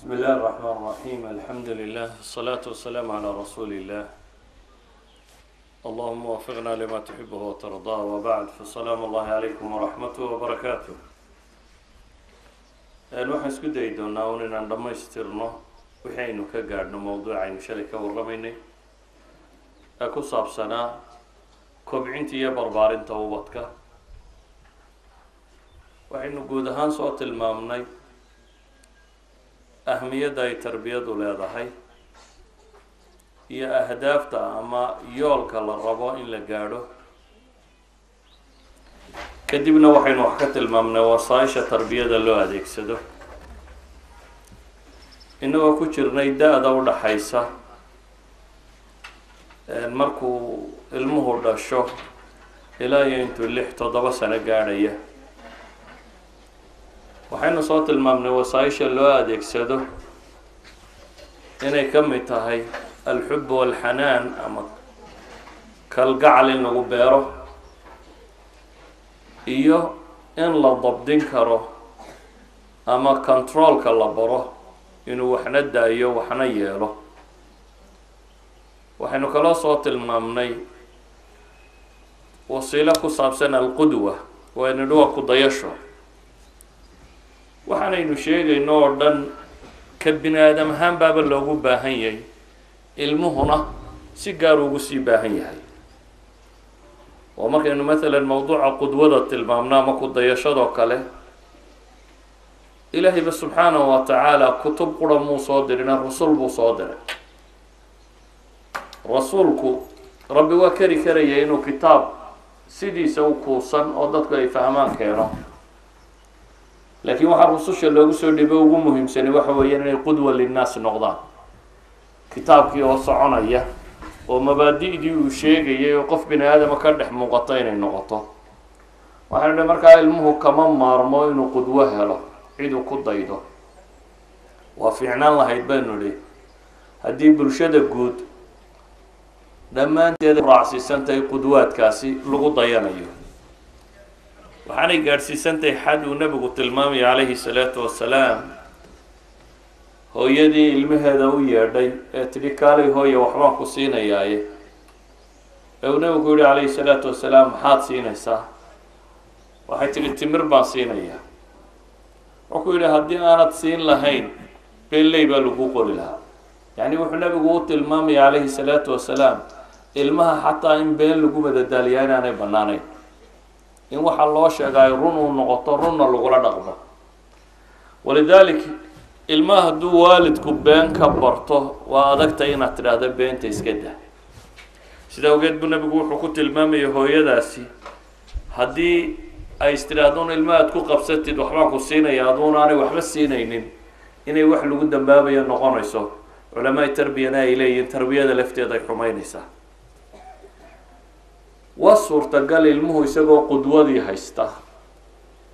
بسم الله الرحمن الرحيم، الحمد لله الصلاة والسلام على رسول الله. اللهم وفقنا لما تحبه وترضاه، وبعد، فالسلام الله عليكم ورحمته وبركاته. Waxaan isku dayi doonaa un inaan dhammaystirno wixii aynu ka gaadhno mowduuc aynu shalay ka warramaynay ee ku saabsanaa kobcinta iyo barbaarinta ubadka. Waxaynu guud ahaan soo tilmaamnay ahmiyadda ay tarbiyadu leedahay iyo ahdaafta ama yoolka la rabo in la gaadho. Kadibna waxaynu wax ka tilmaamnay wasaaisha tarbiyada loo adeegsado, inagoo ku jirnay da-da udhaxaysa markuu ilmuhu dhasho ilaa iyo intuu 6, 7 sano gaadhaya. Waxaynu soo tilmaamnay wasaaisha loo adeegsado inay ka mid tahay الحب والحنان ama kalgacal in lagu beero iyo in la dabdin karo ama controlka la baro, inuu waxna daayo, waxna yeelo. Waxaynu kaloo soo tilmaamnay wasiilo ku saabsan القدوة, waynu nidhi waa ku dayasho. Waxaanaynu sheegayno oo dhan ka bini aadam ahaan baaba loogu baahan yahay, ilmuhuna si gaar ugu sii baahan yahay. Oo markaynu mathalan mawduuca qudwada tilmaamno ama ku dayashadoo kale, Ilaahayba subxaanahu wa tacaala kutub qura muu soo dirina, rusul buu soo diray. Rasuulku Rabbi waa keri karaya inuu kitaab sidiisa u kuusan oo dadku ay fahmaan keeno, laakiin waxaa rususha loogu soo dhibay ugu muhiimsani waxa weeyaan inay قدوة للناس noqdaan. Kitaabkii oo soconaya oo mabaadi'dii uu sheegayay oo qof bini aadama ka dhex muuqato inay noqoto. Waxaynu nidhi markaa ilmuhu kama maarmo inuu qudwo helo, cid uu ku daydo. Waa fiicnaan lahayd, baynu nidhi, haddii bulshada guud dhammaanteed raacsiisantahay qudwaadkaasi lagu dayanayo. Waxaanay gaadhsiisantahay xad uu Nebigu tilmaamaya calayhi salaatu wasalaam hooyadii ilmaheeda u yeedhay ee tidhi, "Kaalay hooya, waxbaan ku siinayaaye." Ee uu Nebigu ku yihi calayhi salaatu wasalaam, "Maxaad siinaysaa?" Waxay tidhi, "Timir baan siinayaa." Wuxuu ku yidhi, "Haddii aanad siin lahayn, beenley baa lagu qori lahaa." Yacni wuxuu Nebigu u tilmaamaya calayhi salaatu wasalaam ilmaha xataa in been lagu madadaaliyaa inaanay bannaanayn, in waxaa loo sheegaayo run uu noqoto, runna lagula dhaqmo. ولذلك ilmaha hadduu waalidku been ka barto, waa adagtay inaad tidhaahdo, "Beenta iska dah." Sida awgeed buu Nebigu wuxuu ku tilmaamayay hooyadaasi haddii ay is tidhaahdoon, "Ilma aad ku qabsatid, waxbaan ku siinaya," aduuna aanay waxba siinaynin, inay wax lagu dambaabayo noqonayso. Culamaai tarbiyana ay leeyihin tarbiyada lafteeda ay xumaynaysaa. Waa suurtagal ilmuhu isagoo qudwadii haysta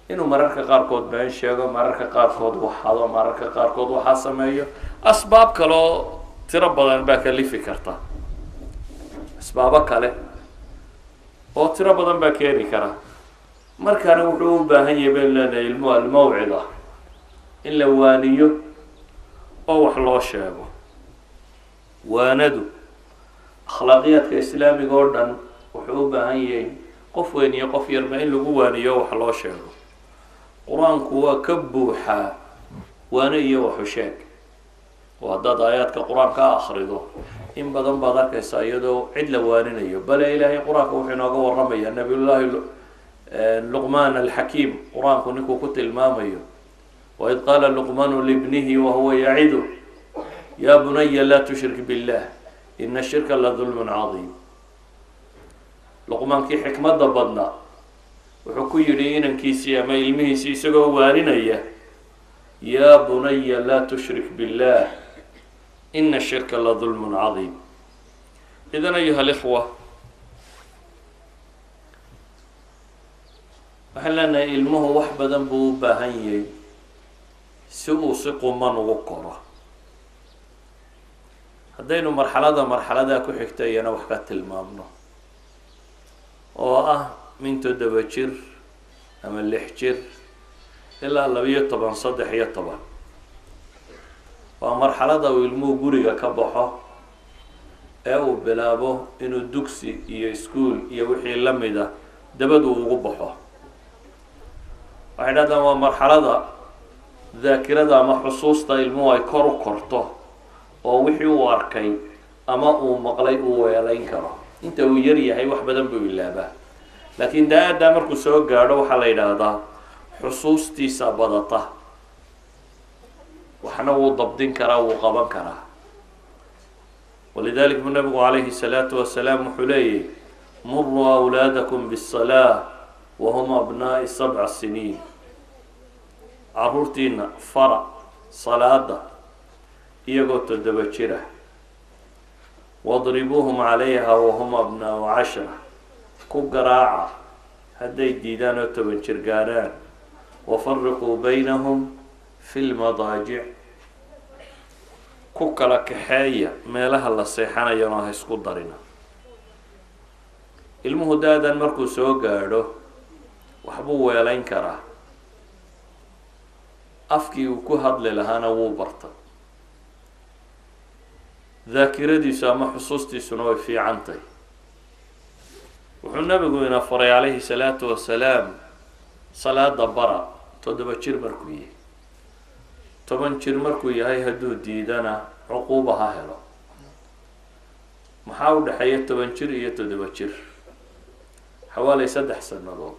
inuu mararka qaarkood been sheego, mararka qaarkood waxado, mararka qaarkood waxaa sameeyo. Asbaab kaloo tiro badan baa kalifi karta, asbaabo kale oo tiro badan baa keeni kara. Markaana wuxuu u baahan yahay, baynu leenahay, ilmuhu الموعظة, in la waaniyo oo wax loo sheego. Waanadu akhlaaqiyaadka islaamiga oo dhan wuxuu u baahan yahay qof weyn iyo qof yarba in lagu waaniyo, wax loo sheego. Qur-aanku waa ka buuxaa waano iyo waxu sheeg, oo haddaad aayaadka Qur-aanka akrido, in badan baad arkaysaa iyadoo cid la waaninayo. Bale Ilaahay Qur-aanka wuxuu inooga warramaya Nabiyullaahi Luqmaan Alxakiim, Qur-aanku ninkuu ku tilmaamayo, وإذ قال لقمان لابنه وهو يعظه يا بني لا تشرك بالله إن الشرك لظلم عظيم. Luqmaankii xikmadda badnaa wuxuu ku yidhi inankiisii ama ilmihiisii isagoo waaninaya, يا بني لا تشرك بالله إن الشرك لظلم عظيم. إذن أيها الإخوة, waxaan leenahay ilmuhu wax badan buu u baahan yahay si uu si quman ugu koro. Haddaynu marxalada marxaladaa ku xigta iyana wax ka tilmaamno, oo ah min 7 jir ama 6 jir ilaa 12, 13. Waa marxalada uu ilmuhu guriga ka baxo ee uu bilaabo inuu dugsi iyo iskuul iyo wixii la mid ah dabadu ugu baxo. Waxay dhahdaan waa marxalada daakirada ama xusuusta ilmuhu ay kor u korto, oo wixii uu arkay ama uu maqlay uu weelayn karo. Inta uu yar yahay wax badan buu ilaabaa, laakiin da-addaa markuu soo gaadho waxaa la yidhaahdaa xusuustiisa badata, waxna wuu dabdin karaa, wuu qaban karaa. Walidalik buu nabigu calayhi salaatu wasalaam wuxuu leeyahy: muruu awlaadakum bisalaa wahum abnaa'i 7 siniin. Caruurtiina fara salaada iyagoo 7 jira. Wadribuuhum calayha wahum abnaau 10. Ku garaaca hadday diidaan oo 10 jir gaadhaan. Wafariquu baynahum fi lmadaajic. Ku kala kaxeeya meelaha la seexanayana, ha isku darina. Ilmuhu da-dan markuu soo gaadho waxbuu weelayn karaa, afkii uu ku hadli lahaana wuu barta, daakiradiisu ama xusuustiisuna way fiicantahy. Wuxuu nabigu ina faray calayhi salaatu wasalaam salaada bara 7 jir markuu yahay. 10 jir markuu yahay hadduu diidana cuquuba ha helo. Maxaa u dhexeeya 10 jir iyo 7 jir? Xawaalay 3 sannadood.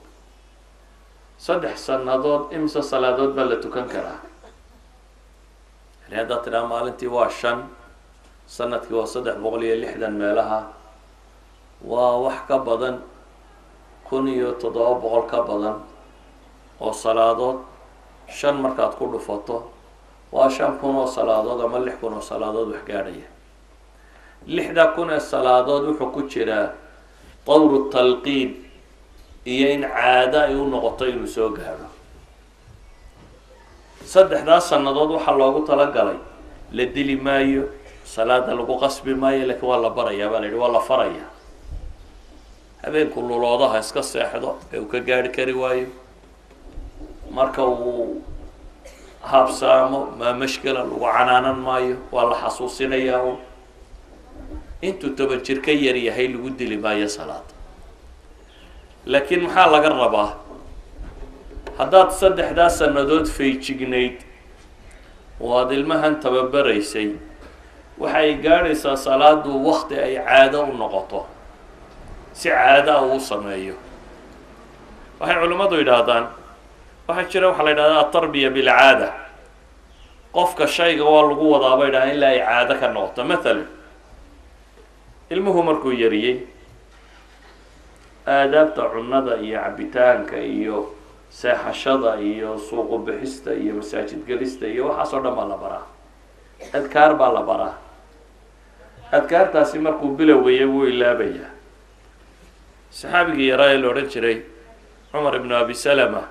3 sannadood imse salaadood baa la tukan karaa? Yani haddaad tidhaha maalintii waa shan, sanadkii waa 360 meelaha, waa wax ka badan 1700 ka badan oo salaadood. Shan markaad ku dhufato waa 5000 oo salaadood ama 6000 oo salaadood wax gaadhaya. 6000 ee salaadood wuxuu ku jiraa tawru talqiin iyo in caado ay u noqoto inuu soo gaadho. Saddexdaas sannadood waxaa loogu talagalay, la dili maayo, salaada lagu qasbi maayo, laakiin waa la barayaa baa la yidhi, waa la farayaa. Habeenku luloodaha iska seexdo ee uu ka gaarhi kari waayo, marka uu habsaamo maa mashkela, lagu canaanan maayo, waa la xasuusinayaa un. Intuu 10 jir ka yar yahay lagu dili maayo salaada, laakiin maxaa laga rabaa? Haddaad saddexdaas sannadood feejignayd oo aada ilmahan tababaraysay, waxay gaadhaysaa salaadu wakti ay caado u noqoto, si caado a uu sameeyo. Waxay culimmadu yidhaahdaan waxaa jira waxaa la yidhahdaa atarbiya bilcaada. Qofka shayga waa lagu wadaa bay yidhahdaan ilaa ay caado ka noqoto. Mathalan, ilmuhu markuu yariyey, aadaabta cunada iyo cabitaanka iyo seexashada iyo suuqu bixista iyo masaajid gelista iyo waxaas oo dhan baa la baraa, adkaar baa la baraa. Adkaartaasi markuu bilowgaya wuu ilaabayaa. Saxaabigii yaraa ee la odhan jiray Cumar ibnu Abi Salama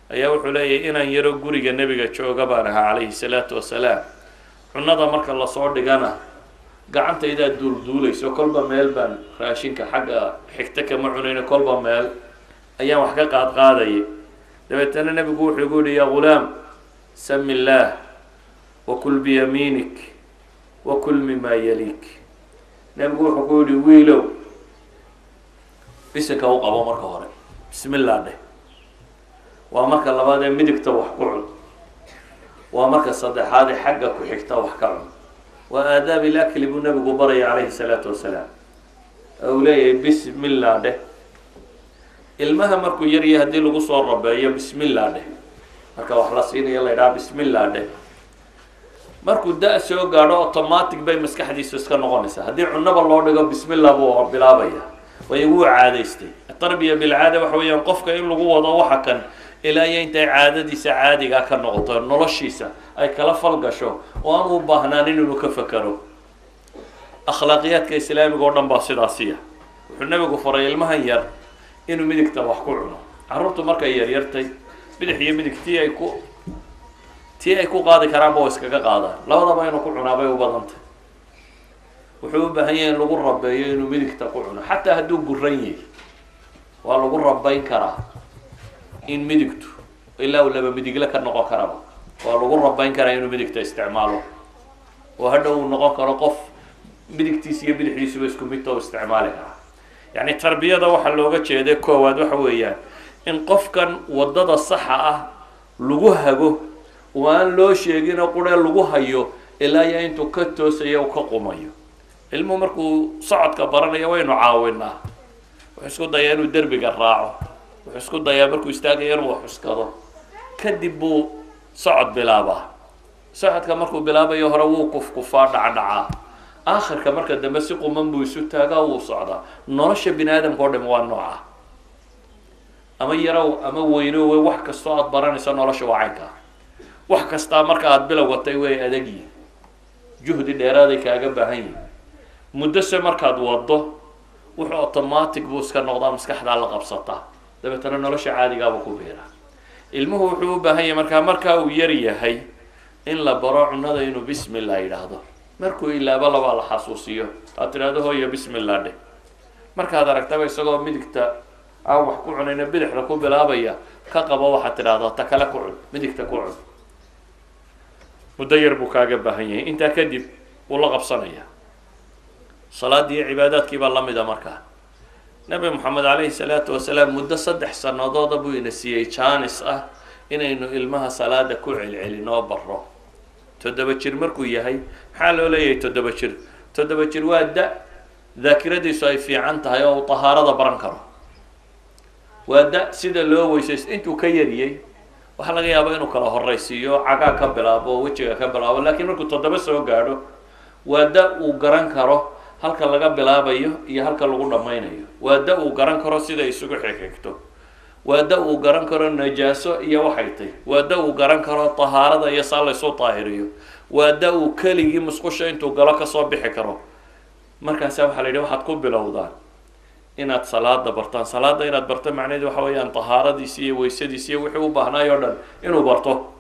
ayaa wuxuu leeyahy: inaan yaro guriga nebiga jooga baan ahaa calayhi salaatu wasalaam. Cunada marka lasoo dhigana gacantaydaa duulduulayso, kolba meel baan raashinka xagga xigta kama cunayno, kolba meel ayaan wax ka qaad qaadayay. Dabeetana nebigu wuxuu igu yihi: yaa ghulaam, sami illaah wakul biyamiinik wakul mima yaliik. Nebigu wuxuu ku yihi: wiilow, bisinka u qabo, marka hore bismillah dheh, waa marka labaad ee midigta wax ku cun, waa marka saddexaad ee xagga ku xigta wax ka cun. Waa aadaab ilakli buu nabigu baraya calayhi salaatu wasalaam, uu leeyahay bismillah dheh. Ilmaha markuu yaryahay haddii lagu soo rabeeyo bismillah dheh, marka wax la siinayo la yidhaha bismillah dheh, markuu da- soo gaadho automatic bay maskaxdiisu iska noqonaysaa. Haddii cunaba loo dhigo bismillah buu bilaabaya, waayo wuu caadaystay. Atarbiya bilcaada waxa weeyaan qofka in lagu wado waxa kan ilaa iyo intay caadadiisa caadigaa ka noqoto, noloshiisa ay kala falgasho oo aan u baahnaanin inuu ka fakero. Akhlaaqiyaadka islaamiga oo dhan baa sidaasiya. Wuxuu nabigu faray ilmahan yar inuu midigta wax ku cuno. Carruurtu markay yaryartay bidix iyo midig tii ay ku qaadi karaanba waa iskaga qaadaan, labadaba inuu ku cunaa bay u badantay. Wuxuu u baahan yahay in lagu rabeeyo inuu midigta ku cuno. Xataa hadduu guran yahay waa lagu rabayn karaa in midigtu, ilaa uu laba midigle ka noqon karaba waa lagu rabayn karaa inuu midigta isticmaalo. Oo hadhow uu noqon karo qof midigtiisa iyo bidixdiisuba isku midta oo isticmaali karaa. Yacni tarbiyada waxaa looga jeeday koowaad waxa weeyaan in qofkan waddada saxa ah lagu hago oo aan loo sheeginoo quree lagu hayo ilaa iyo intuu ka toosayo u ka qumayo. Ilmuhu markuu socodka baranayo waynu caawinaa, wuxuu isku dayaa inuu derbiga raaco, wuxuu isku dayaa markuu istaagayo inuu wax cuskado, kadib buu socod bilaabaa. Socodka markuu bilaabayo hore wuu kufkufaa, dhacdhacaa, aakhirka marka dambe si quman buu isu taagaa, wuu socdaa. Nolosha bini aadamka o dham waa nooca, ama yarow ama weynowe, wax kastoo aada baranayso nolosha waa caynkaa. Wax kastaa marka aada bilowgatay way adagyihin, juhdi dheeraaday kaaga baahan yihin. Muddo se markaad waddo, wuxuu automatic buu iska noqdaa, maskaxdaa la qabsataa, dabeetana nolosha caadigaaba ku biiraa. Ilmuhu wuxuu u baahan yahay markaa uu yar yahay in la baro cunada inuu bismillah yidhaahdo. Markuu ilaabo labaa la xasuusiyo, aad tidhahdo hooyo bismillah dheh. Markaad aragtaba isagoo midigta aan wax ku cunayna bidixda ku bilaabaya, ka qabo, waxaad tidhahdaa ta kale ku cun, midigta ku cun. Muddo yar buu kaaga baahan yahay, intaa kadib wuu la qabsanaya. Salaaddii iyo cibaadaadkii baa lamida. Markaa Nabi Moxamed calayhi salaatu wasalaam muddo 3 sanadooda buu ina siiyey jaanis ah inaynu ilmaha salaada ku celcelinoo baro. 7 jir markuu yahay, maxaa loo leeyahay 7 jir? 7 jir waa da daakiradiisu ay fiican tahay oo uu tahaarada baran karo, waa da sida loo weysaysto. Intuu ka yariyey waxaa laga yaabaa inuu kala horraysiiyo, cagaa ka bilaabo, wejiga ka bilaabo, laakiin markuu 7 soo gaadho waa da uu garan karo halka laga bilaabayo iyo halka lagu dhammaynayo, waa da uu garan karo sida isugu xigxigto, waa da uu garan karo najaaso iyo waxay tay, waa da uu garan karo tahaarada iyo saa laysu daahiriyo, waa da uu keligii musqusha intuu galo kasoo bixi karo. Markaasa waxaa la yidhi waxaad ku bilowdaan inaad salaada bartaan. Salaada inaad barto macnaheedu waxa weeyaan tahaaradiisi iyo weysadiisi iyo wixii u baahnaay o dhan inuu barto,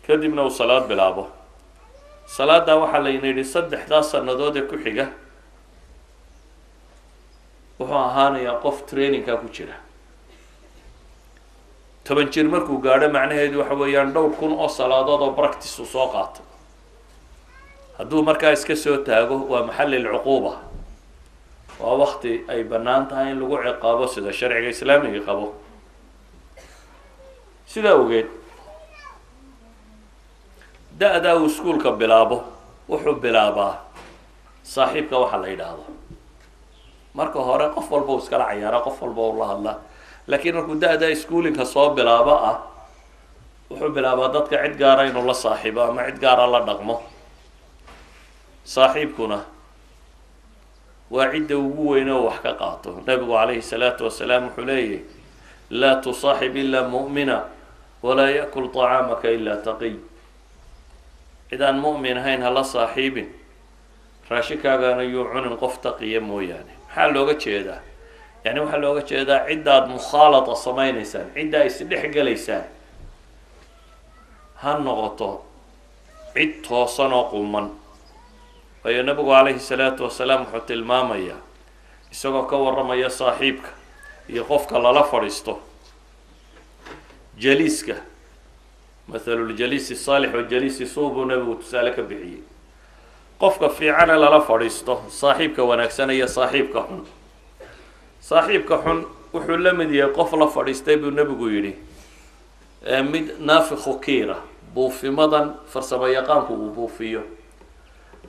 kadibna uu salaad bilaabo. Salaada waxaa layna yidhi saddexdaas sanadood ee ku xiga wuxuu ahaanayaa qof trainingka ku jira. 10 jir markuu gaadho, macnaheedu waxa weeyaan dhowr kun oo salaadood oo practice uu soo qaatay. Hadduu markaa iska soo taago, waa maxalli lcuquuba, waa wakti ay bannaan tahay in lagu ciqaabo sida sharciga islaamiga qabo. Sidaa ogeed, da-daa uu iskuulka bilaabo wuxuu bilaabaa saaxiibka waxa la yidhaahdo. Marka hore qof walba uu iskala cayaara, qof walba uu la hadlaa, laakiin markuu da-da schoolinka soo bilaabo ah, wuxuu bilaabaa dadka cid gaara inuu la saaxiibo ama cid gaara la dhaqmo. Saaxiibkuna waa cidda ugu weyn oo wax ka qaato. Nabigu calayhi salaatu wasalaam wuxuu leeyahy: "Laa tusaaxib ilaa mu'mina, walaa yaأkul طacaamaka ilaa taqiy." Cid aan mu'min ahayn hala saaxiibin, raashinkaagana yuu cunin qof taqiya mooyaane. Maxaa looga jeedaa? Yani waxaa looga jeedaa ciddaad mukhaalata samaynaysaan, ciddaa isdhex gelaysaan, ha noqoto cid toosan oo quman. Waayo, nabigu calayhi salaatu wasalaam wuxuu tilmaamayaa, isagoo ka warramaya saaxiibka iyo qofka lala fadhiisto, jaliiska, mathalu ljaliisi saalix wa jaliisi suu buu nabigu tusaale ka bixiyey, qofka fiicane lala fadhiisto, saaxiibka wanaagsan iyo saaxiibka xun. Saaxiibka xun wuxuu la mid yahay qof la fadhiistay, buu nebigu yidhi, mid naafikhu kiira, buufimadan farsamo yaqaanku uu buufiyo.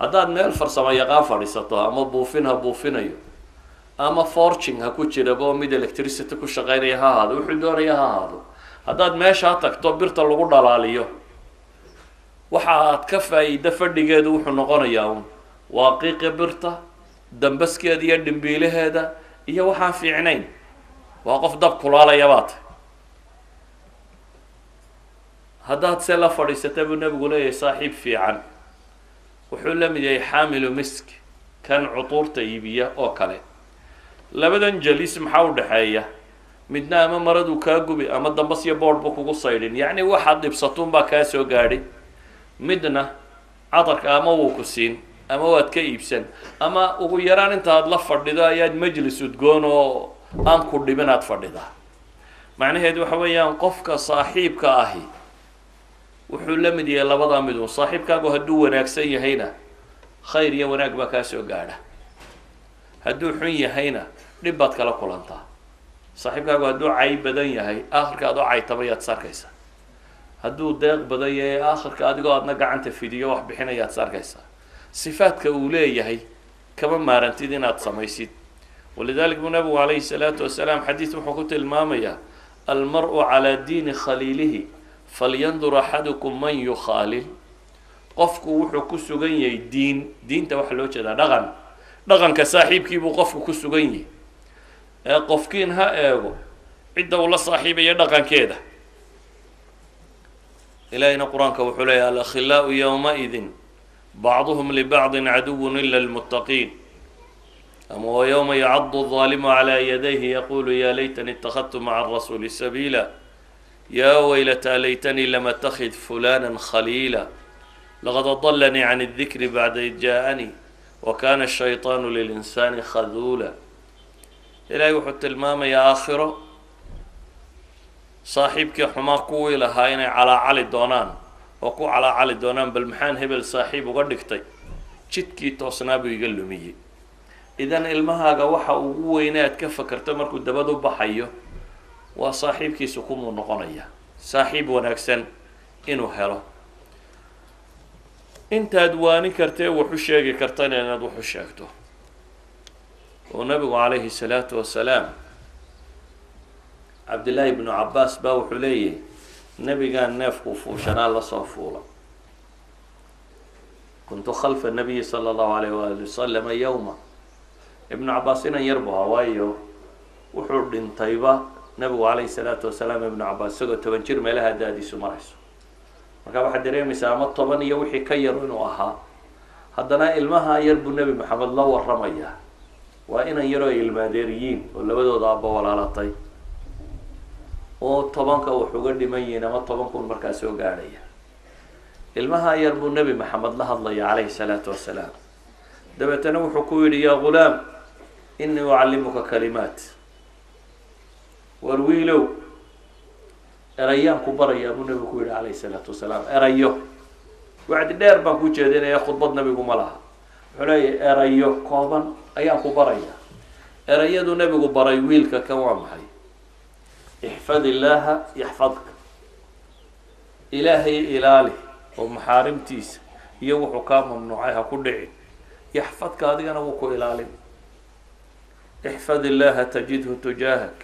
Haddaad meel farsamo yaqaan fadhiisato, ama buufin ha buufinayo ama forging ha ku jiraba oo mid electricity ku shaqeynaya ha ahaado, wuxuu doonaya ha ahaado, haddaad meeshaa tagto birta lagu dhalaaliyo, waxa aad ka faa-iida fadhigeedu wuxuu noqonayaa un waa qiiqi birta, dambaskeeda iyo dhimbiilaheeda iyo waxaan fiicnayn. Waa qof dab kulaalaya baa tay. Haddaad se la fadhiisata, buu nabigu leeyahay, saaxiib fiican, wuxuu la mid yahay xaamilu misk, kan cutuurta iibiya oo kale. Labadan jaliis maxaa u dhexeeya? Midna ama maraduu kaa gubi ama dambas iyo boodh buu kugu saydhin, yacni waxaad dhibsatuun baa kaa soo gaadhay. Midna cadarka ama wuu ku siin ama waad ka iibsan, ama ugu yaraan intaad la fadhido ayaad majlis udgoon oo aan ku dhibin aad fadhidaa. Macnaheedu waxa weeyaan qofka saaxiibka ahi Wuxuu la mid yahay labadaa midun. Saaxiibkaagu hadduu wanaagsan yahayna khayr iyo wanaag baa kaa soo gaadha, hadduu xun yahayna dhib baad kala kulantaa. Saaxiibkaagu hadduu cay badan yahay, aakhirka adoo caytamayaad sarkaysaa. Hadduu deeq badan yahay, aakhirka adigoo aadna gacanta fidiyo wax bixinayaad sarkaysaa. Sifaadka uu leeyahay kama maarantid inaad samaysid. Walidalik buu nabigu calayhi salaatu wasalaam xadiis wuxuu ku tilmaamayaa: almar-u calaa diini khaliilihi falyandur axadukum man yukhaalil. Qofku wuxuu ku sugan yahay diin. Diinta waxaa loo jeedaa dhaqan, dhaqanka saaxiibkii buu qofku ku sugan yahay. Ee qofkiin ha eego cidda uu la saaxiibaya dhaqankeeda. Ilahina qur-aanka wuxuu leeyahy: alakhilaau yowmaidin bacduhum libacdin caduwun ila lmuttaqiin. Ama wayowma yacadu الظaalimu calى yadayhi yaqulu ya laytani اtakhadtu maca arasuuli sabiila ya waylataa laytanii lam atakid fulana khaliila laqad adalanii can اdikri bacda id jaaءanii wakana الshayطaanu lilinsaani khaduula. Ilaahay wuxuu tilmaamayaa aakhiro saaxiibkii xumaa kuwii lahaa inay calaacali doonaan oo ku calaacali doonaan: bal maxaan hebel saaxiib uga dhigtay, jidkii toosnaa buu iga lumiyey. Idan ilmahaaga waxa ugu weyne aad ka fakerto markuu dabad u baxayo waa saaxiibkiisu kumuu noqonaya. Saaxiib wanaagsan inuu helo, intaad waanin kartee wax u sheegi kartana inaad wax u sheegto. Oo nabigu calayhi salaatu wasalaam, Cabdillaahi ibnu Cabbaas baa wuxuu leeyahay, nabigaan neefku fuushanaa lasoo fuula. Kuntu khalfa nabiyi sala allahu alayh waali wasalama yowma. Ibnu Cabbaas inan yar bu ahaa, waayo wuxuu dhintayba nabigu calayhi salaatu wasalaam Ibnu Cabbaas isagoo 10 jir meelaha da-diisu marayso. Marka waxaad dareemaysaa ama 10 iyo wixii ka yar inuu ahaa. Haddana ilmaha yar buu Nebi Maxamed la waramayaa. Waa inan yaroo ay ilmaadeeriyiin oo labadooda abba walaalatay oo 10-ka wax uga dhiman yihiin ama 10 kun markaa soo gaadhaya. Ilmaha yar buu Nebi Maxamed la hadlaya calayhi salaatu wasalaam. Dabeetana wuxuu ku yidhi: yaa ghulaam, inii ucallimuka kalimaat. War wiilow, erayaan ku barayaa, buu nebigu ku yidhi calayhi salaatu wasalaam. Erayo wacdi dheer baan ku jeedinaya, khudbad nabigu ma laha. Wuxuu leeyahy: erayo kooban ayaan ku baraya. Erayadu nebigu baray wiilka kan waa maxay? Ixfad illaaha yaxfadka. Ilaahay ilaali oo maxaarimtiisa iyo wuxuu kaa mamnuucay ha ku dhicin, yaxfadka, adigana wuu ku ilaalin. Ixfad illaaha tajidhu tujaahak.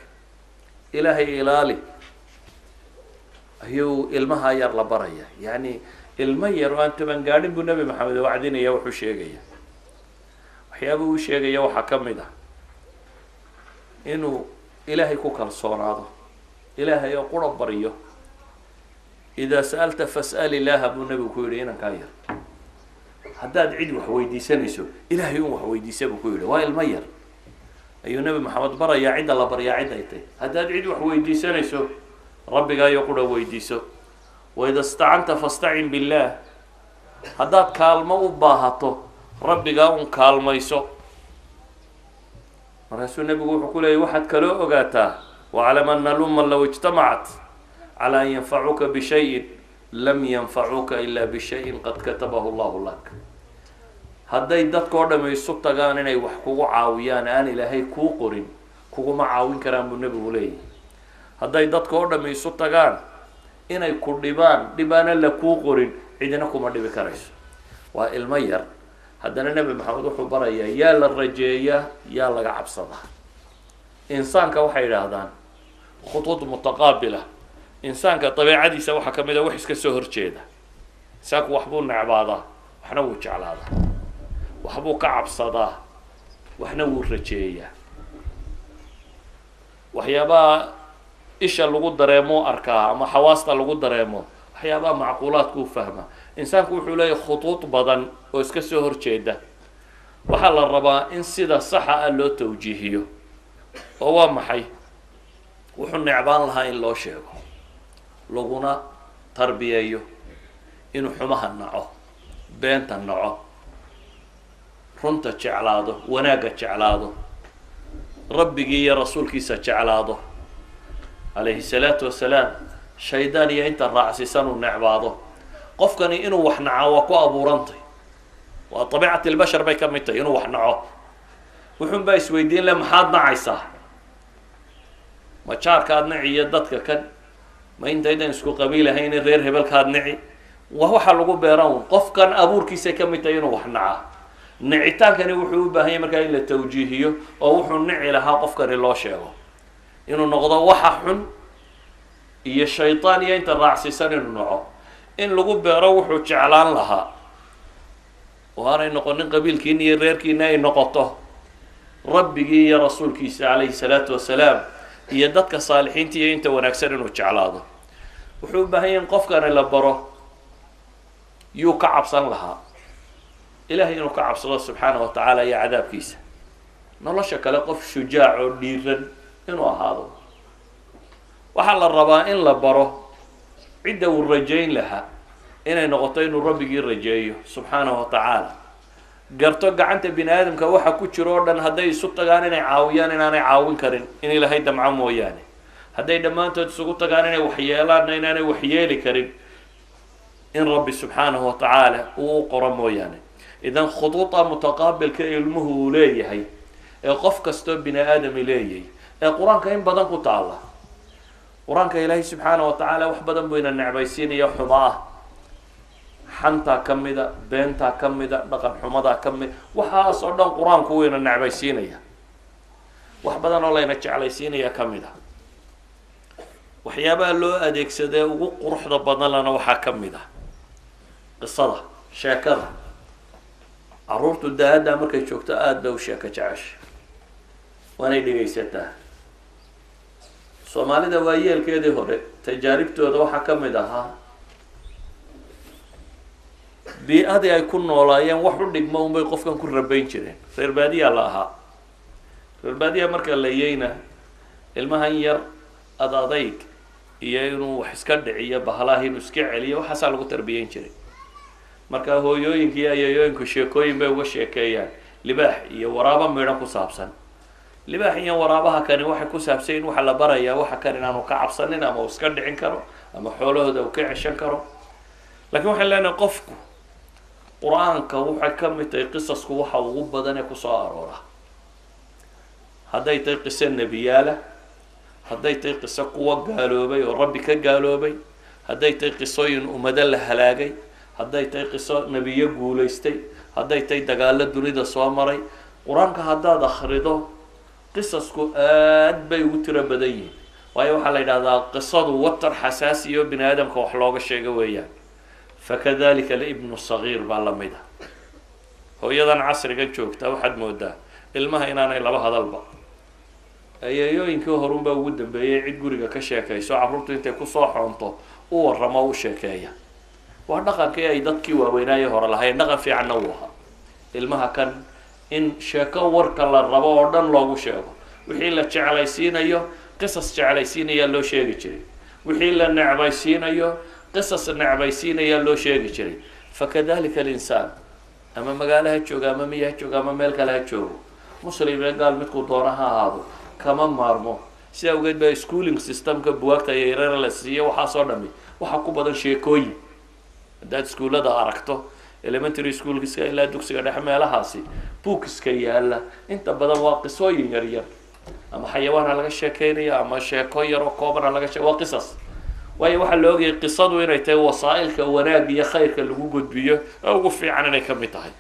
Ilaahay ilaali ayuu ilmaha yar la baraya. Yacni ilmo yar oo aan 10 gaadhin buu Nebi Maxamed wacdinaya, wuxuu sheegaya. Waxyaaba uu sheegaya waxaa ka mid ah inuu Ilaahay ku kalsoonaado, Ilaahay oo qura baryo. Idaa sa'alta fas'al illaaha, buu nebigu ku yidhi inankaa yar. Haddaad cid wax weydiisanayso, Ilaahay un wax weydiisa, buu ku yidhi. Waa ilmo yar ayuu Nebi Maxamed barayaa cidda la baryaa cid ay tahy. Haddaad cid wax weydiisanayso, rabbigaayo qura weydiiso. Waida stacanta fastacin billaah. Haddaad kaalmo u baahato, rabbigaa un kaalmayso. Markaasuu nebigu wuxuu ku leeyay: waxaad kaloo ogaataa, waclam ana lumma low ijtamacat calى an yanfacuuka bishayin lam yanfacuuka ila bishayin qad katabahu allahu lak. Hadday dadkao dham isu tagaan inay wax kugu caawiyaan, aan Ilaahay kuu qorin kuguma caawin karaan, buu nebigu leeyahy. Hadday dadka oo dham isu tagaan inay ku dhibaan, dhib aana la kuu qorin cidina kuma dhibi karayso. Waa ilmo yar, haddana Nebi Maxamed wuxuu barayaa yaa la rajeeyaa, yaa laga cabsadaa. Insaanka waxay idhaahdaan khutuud mutaqaabila. Insaanka dabeecadiisa waxaa ka mid a wax iska soo horjeeda. Insaanku waxbuu necbaadaa, waxna wuu jeclaadaa, waxbuu ka cabsadaa, waxna wuu rajeeyaa. Waxyaabaha isha lagu dareemo arkaa ama xawaasta lagu dareemo, waxyaabaha macquulaadkuu fahma. Insaanku wuxuu leeyahy khutuud badan oo iska soo horjeeda. Waxaa la rabaa in sida saxa ah loo tawjiihiyo. Oo waa maxay? Wuxuu necbaan lahaa in loo sheego laguna tarbiyeeyo inuu xumaha naco, beenta naco, runta jeclaado, wanaagga jeclaado, rabbigii iyo rasuulkiisa jeclaado calayhi salaatu wasalaam, shaydaan iyo inta raacsiisan uu necbaado. Qofkani inuu wax naco waa ku abuurantay, waa dabiicat albashar bay ka mid tahay inuu wax naco. Wuxuun baa isweydiin le, maxaad nacaysaa? Ma jaarkaad nici iyo dadka kan? Ma intaydan isku qabiilahayn reer hebelkaad nici? Waa waxaa lagu beeran un qofkan abuurkiisay ka mid tahay inuu wax nacaa. Nicitaankani wuxuu u baahan yahy markaa in la tawjiihiyo, oo wuxuu nici lahaa qofkani loo sheego, inuu noqdo waxa xun iyo shaytaan iyo inta raacsiisan inuu naco, in lagu beero wuxuu jeclaan lahaa, oo aanay noqonin qabiilkiina iyo reerkiina, ay noqoto rabbigii iyo rasuulkiisa calayhi salaatu wasalaam iyo dadka saalixiinta iyo inta wanaagsan inuu jeclaado. Wuxuu u baahan yahy in qofkani la baro yuu ka cabsan lahaa, Ilahay inuu ka cabsado subxaanahu watacaala iyo cadaabkiisa. Nolosha kale qof shujaac oo dhiiran inuu ahaado. Waxaa la rabaa in la baro cidda uu rajayn lahaa inay noqoto inuu rabbigii rajeeyo subxaanahu watacaala, garto gacanta bini aadamka waxa ku jiro o dhan hadday isu tagaan inay caawiyaan inaanay caawin karin in Ilaahay damco mooyaane, hadday dhammaantood isugu tagaan inay waxyeelaanna inaanay waxyeeli karin in Rabbi subxaanahu watacaala uu u qoro mooyaane. Idan khuduuda mutaqaabilka ilmuhu uu leeyahay ee qof kastoo bini aadami leeyahay ee Qur-aanka in badan ku taalla, Qur-aanka Ilaahay subxaana wa tacaala wax badan buu ina necbaysiinaya xumo ah, xantaa ka mida, beentaa ka mida, dhaqan xumadaa ka mid, waxaas oo dhan Qur-aanku wuu ina necbaysiinaya. Wax badan oo layna jeclaysiinaya ka mid a. Waxyaabaha loo adeegsadee ugu quruxda badan lana waxaa ka mid ah qisada, sheekada. Carruurtu da-addaa markay joogto aada bay u sheeko jecesha, waanay dhegaysataa. Soomaalida waayeelkeedii hore tajaaribtooda waxaa ka mid ahaa bii-adii ay ku noolaayeen wax u dhigmo unbay qofkan ku rabayn jireen. Reer baadiyaa la ahaa. Reer baadiya marka la yeyna, ilmahan yar ad adayg iyo inuu wax iska dhiciyo, bahalaha inuu iska celiyo, waxaasaa lagu tarbiyeyn jiray. Marka hooyooyinka iyo ayayooyinku sheekooyin bay uga sheekeeyaan libaax iyo waraabo midhan ku saabsan. Libaax iyo waraabaha kani waxay ku saabsan in waxa la barayaa waxa kan inaanu ka cabsanin, ama uu iska dhicin karo, ama xoolahooda uu ka ceshan karo. Lakin waxaan leenahay qofku Qur-aanka waxay ka mid tahay qisasku waxa ugu badan ee kusoo aroora, hadday tahay qiso nebiyaala, hadday tahay qiso kuwa gaaloobay oo Rabbi ka gaaloobay, hadday tahay qisooyin ummado la halaagay, hadday tahay qiso nebiyo guulaystay, hadday tahay dagaalo dunida soo maray. Qur-aanka haddaad akrido, qisasku aad bay ugu tiro badan yihiin, waayo waxaa la yidhahdaa qisadu watar xasaasiyo bini aadamka wax looga sheego weeyaan. Fakadalika alibnu sagiir baa lamid a. Hooyadan casriga joogta waxaad moodaa ilmaha inaanay laba hadalba. Ayeeyooyinkii horunbaa ugu dambeeyay cid guriga ka sheekayso, carruurtu intay kusoo xoonto u warramo, u sheekeeya. Waa dhaqankii ay dadkii waaweynaaye hore lahayn, dhaqan fiicanna uu ahaa. Ilmaha kan in sheeko warka la rabo oo dhan loogu sheego, wixii la jeclaysiinayo qisas jeclaysiinayaa loo sheegi jiray, wixii la necbaysiinayo qisas necbaysiinayaa loo sheegi jiray. Fakadalika alinsaan, ama magaalo ha joogo, ama miya ha joogo, ama meel kale ha joogo, muslim ee gaal midkuu doona ha ahaado, kama maarmo. Si awgeed baa schooling systemka buwaagta yaryara la siiyo waxaasoo dhami waxaa ku badan sheekooyin. Haddaad iskuullada aragto, elementary schoolkiska ilaa dugsiga dhexe meelahaasi, bookiska yaalla inta badan waa qisooyin yar yar, ama xayawaana laga sheekeynaya ama sheeko yar oo koobana laga shee, waa qisas. Waayo waxaa la ogayay qisadu inay tahay wasaa-ilka wanaag iyo khayrka lagu gudbiyo ee ugu fiican inay ka mid tahay.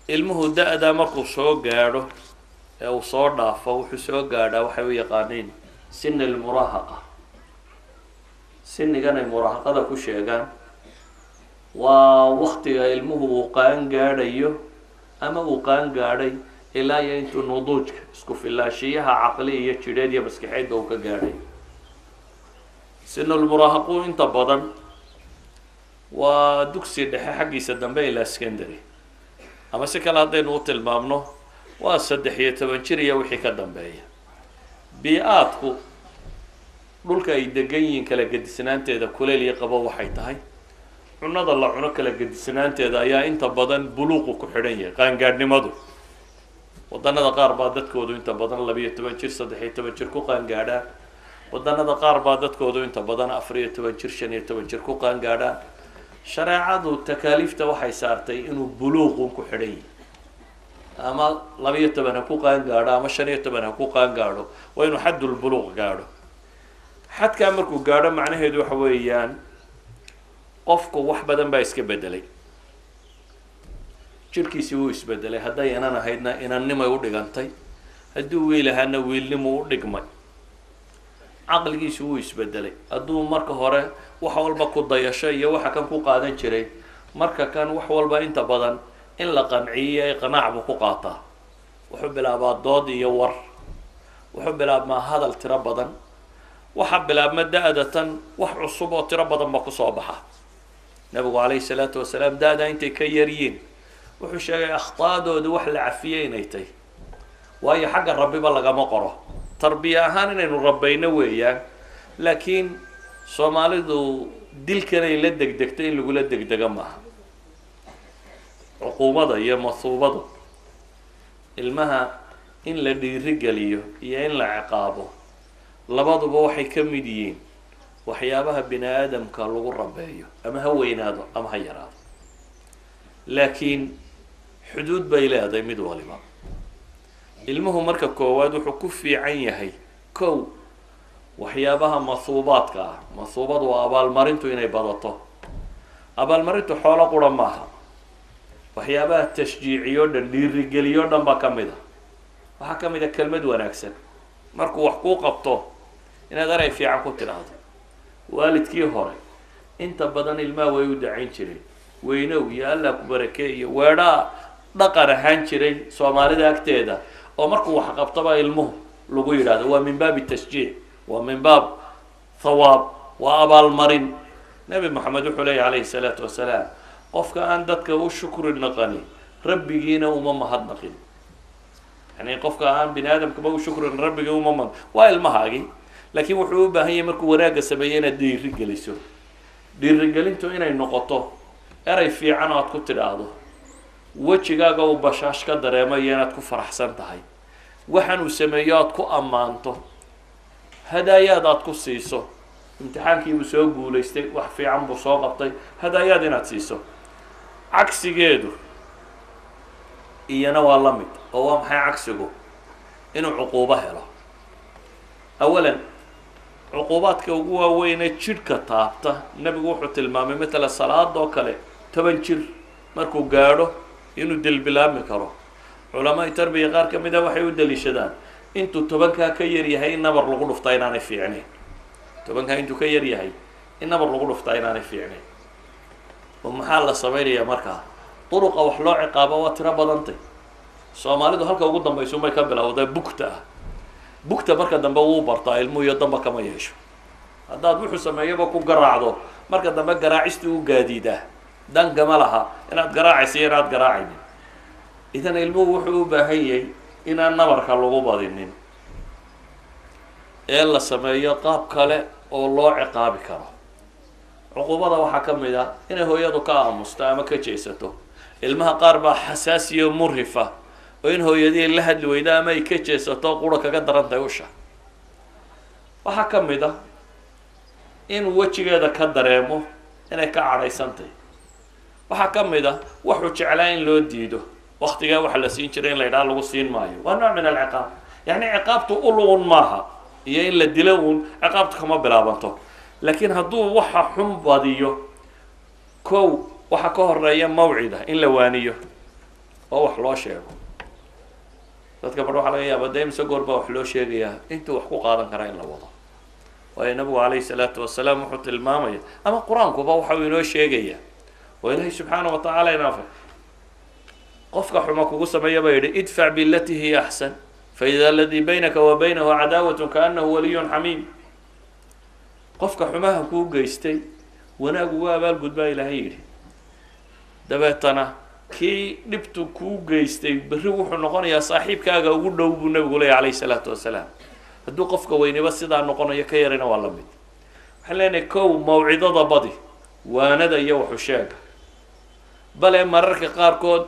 Ilmuhu da-daa markuu soo gaadho ee uu soo dhaafo, wuxuu soo gaadhaa waxay u yaqaaniin sini almuraahaqa. Sinigan ay muraahaqada ku sheegaan waa waktiga ilmuhu uu qaan gaadhayo ama uu qaan gaadhay ilaa iyo intuu nuduujka, isku filaashiyaha caqli iyo jidheed iyo maskaxeedba, uu ka gaadhayo. Sinulmuraahaqu inta badan waa dugsi dhexe xaggiisa dambe ilaa secondary, ama si kale haddaynu u tilmaamno waa 13 jir iyo wixii ka dambeeya. Bii-aadku dhulka ay degan yihiin kala gedisnaanteeda, kuleyl iyo qabo waxay tahay, cunada la cuno kala gedisnaanteeda ayaa inta badan buluuqu ku xidhan yahay, qaangaadhnimadu. Wadanada qaar baa dadkoodu inta badan 12 jir, 13 jir ku qaangaadhaan. Waddanada qaar baa dadkoodu inta badan 14 jir, 15 jir ku qaangaadhaan. Shareecadu takaaliifta waxay saartay inuu buluuqun ku xidhan yahi, ama 12 ha ku qaangaadho ama 15 ha ku qaangaadho, waa inuu xaddulbuluuq gaadho. Xadkaa markuu gaadho, macnaheedu waxa weeyaan qofku wax badan baa iska bedelay, jirkiisii wuu isbedelay. Hadday inan ahaydna inannimay u dhigantay, hadduu wiil ahaana wiilnimuu u dhigmay. Caqligiisi wuu isbedelay. Hadduu marka hore wax walba ku dayasho iyo waxa kan ku qaadan jiray, marka kan wax walba inta badan in la qanciyo iqnaac buu ku qaataa. Wuxuu bilaabaa dood iyo war, wuxuu bilaabmaa hadal tiro badan, waxaa bilaabma da-da tan wax cusub oo tiro badan ba kusoo baxa. Nabigu calayhi salaatu wasalaam da-da intay ka yaryiin wuxuu sheegay akhtaadoodu wax la cafiyey inay tahy, waayo xagga rabbiba lagama qoro. Tarbiya ahaan inaynu rabayno weeyaan, laakiin soomaalidu dilkanay la degdegtay, in lagula degdego maaha. Cuquubada iyo masuubadu, ilmaha in la dhiirigeliyo iyo in la ciqaabo, labaduba waxay ka mid yihiin waxyaabaha bini aadamka lagu rabeeyo, ama ha weynaado ama ha yaraado, laakiin xuduud bay leedahay mid waliba. Ilmuhu marka koowaad wuxuu ku fiican yahay kow waxyaabaha masuubaadka ah. Masuubadu waa abaalmarintu inay badato. Abaalmarintu xoolo qura maaha, waxyaabaha tashjiiciyo dhan, dhiirigeliyo dhan baa ka mid a. Waxaa ka mid a kelmad wanaagsan. Markuu wax kuu qabto inaad eray fiican ku tidhaahdo. Waalidkii hore inta badan ilmaha way u dacayn jireen, weynow iyo Allah ku barakee iyo weedhaa dhaqan ahaan jiray soomaalida agteeda, oo markuu wax qabtaba ilmuhu lagu yidhahdo. Waa min baabi tashjiic, waa min baab thawaab, waa abaalmarin. Nebi Moxamed wuxuu leeyay calayhi salaatu wasalaam, qofka aan dadka u shukri naqani rabbigiina uma mahadnaqin. Yani qofka aan bini aadamkaba u shukrin rabbigii uma mahad. Waa ilmahaagi, laakiin wuxuu u baahan yahay markuu wanaagga sameeyey inaad dhiirigeliso. Dhiirigelintu inay noqoto eray fiican oo aad ku tidhaahdo, wejigaaga uu bashaash ka dareemayo inaad ku faraxsan tahay, waxaan uu sameeyo aad ku ammaanto, hadaayaad aad ku siiso. Imtixaankii buu soo guulaystay, wax fiican buu soo qabtay, hadaayaad inaad siiso. Cagsigeedu iyana waa la mid, oo waa maxay cagsigu? Inuu cuquubo helo. Awalan cuquubaadka ugu waaweyne jidhka taabta, nebigu wuxuu tilmaamay matala salaada oo kale 10 jir markuu gaadho inuu dilbilaabmi karo. Culamaai tarbiya qaar ka mid a waxay u daliishadaan intuu 10-kaa ka yar yahay in nabar lagu dhuftaa inaanay fiicnayn. 10-kaa intuu ka yar yahay in nabar lagu dhuftaa inaanay fiicnayn. Oo maxaa la samaynayaa markaa? Duruqa wax loo ciqaabo waa tiro badantay. Soomaalidu halka ugu dambaysa unbay ka bilowdaa, bugta ah. Bugta marka dambe wuu bartaa ilmuhu iyo damba kama yeesho. Haddaad wuxuu sameeyaba ku garaacdo, marka dambe garaacistii u gaadiidaa, dankama laha inaad garaacaysa iyo inaad garaacaynin. Idan ilmuhu wuxuu u baahan yahay inaan nabarka lagu badinin ee la sameeyo qaab kale oo loo ciqaabi karo. Cuquubada waxaa ka mid a inay hooyadu ka aamusto ama ka jeesato. Ilmaha qaar baa xasaasiyo murhifa, oo in hooyadii la hadli weyda ama ay ka jeesato qura kaga darantahay usha. Waxaa ka mid a in wejigeeda ka dareemo inay ka cadhaysantahy. Waxaa ka mid a wuxuu jeclaa in loo diido, waktigaa waxa la siin jiray in la yidhaha lagu siin maayo, waa nooc min alciqaab. Yacni ciqaabtu ul uun maaha iyo in la dilo uun, ciqaabtu kama bilaabanto. Laakiin hadduu waxa xun badiyo, kow waxa ka horeeya mawcida, in la waaniyo oo wax loo sheego. Dadka bar waxaa laga yaaba dee mise goor baa wax loo sheegayaa intuu wax ku qaadan karaa in la wado. Waayo nabigu calayhi salaatu wasalaam wuxuu tilmaamaya, ama qur-aankuba waxa uu inoo sheegaya, oo ilaahay subxaana wa tacaala inaafa qofka xuma kugu sameeya ba yidhi idfac bilati hiya axsan faida aladii baynaka wa baynahu cadaawat kaanahu waliyun xamiim. Qofka xumaha kuu geystay wanaag ugu abaalgud baa ilaahay yidhi. Dabeetana kii dhibtu kuu geystay berri wuxuu noqonayaa saaxiibkaaga ugu dhow, buu nabigu leeyay calayhi salaatu wasalaam. Hadduu qofka weyniba sidaa noqonayo, ka yarina waa la mid. Waxaan leenahay kow, mawcidada badi, waanada iyo waxu sheega. Bale mararka qaarkood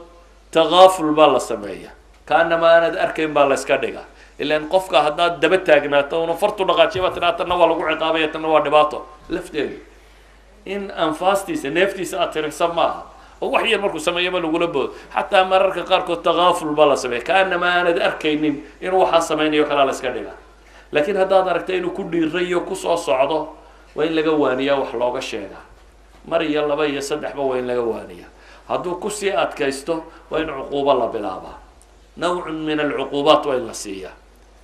takaaful baa la sameeya, kaanama aanad arkayn baa la yska dhiga. Ilaan qofka haddaad daba taagnaato una fartu dhaqaajiya baa tidhaha, tanna waa lagu ciqaabaya, tanna waa dhibaato lafteedu. In anfaastiisa, neeftiisa aad tirisa maaha, oo wax yar markuu sameeyaba lagula boodo. Xataa mararka qaarkood takaaful baa la sameeya, kaanama aanad arkaynin inuu waxaa samaynayo kalaa la iska dhiga. Laakiin haddaad aragta inuu ku dhiirayo, kusoo socdo, waa in laga waaniyaa, wax looga sheegaa. Mar iyo laba iyo saddexba waa in laga waaniyaa. Hadduu kusii adkaysto, waa in cuquubo la bilaabaa. Nawcun min alcuquubaat waa in la siiyaa.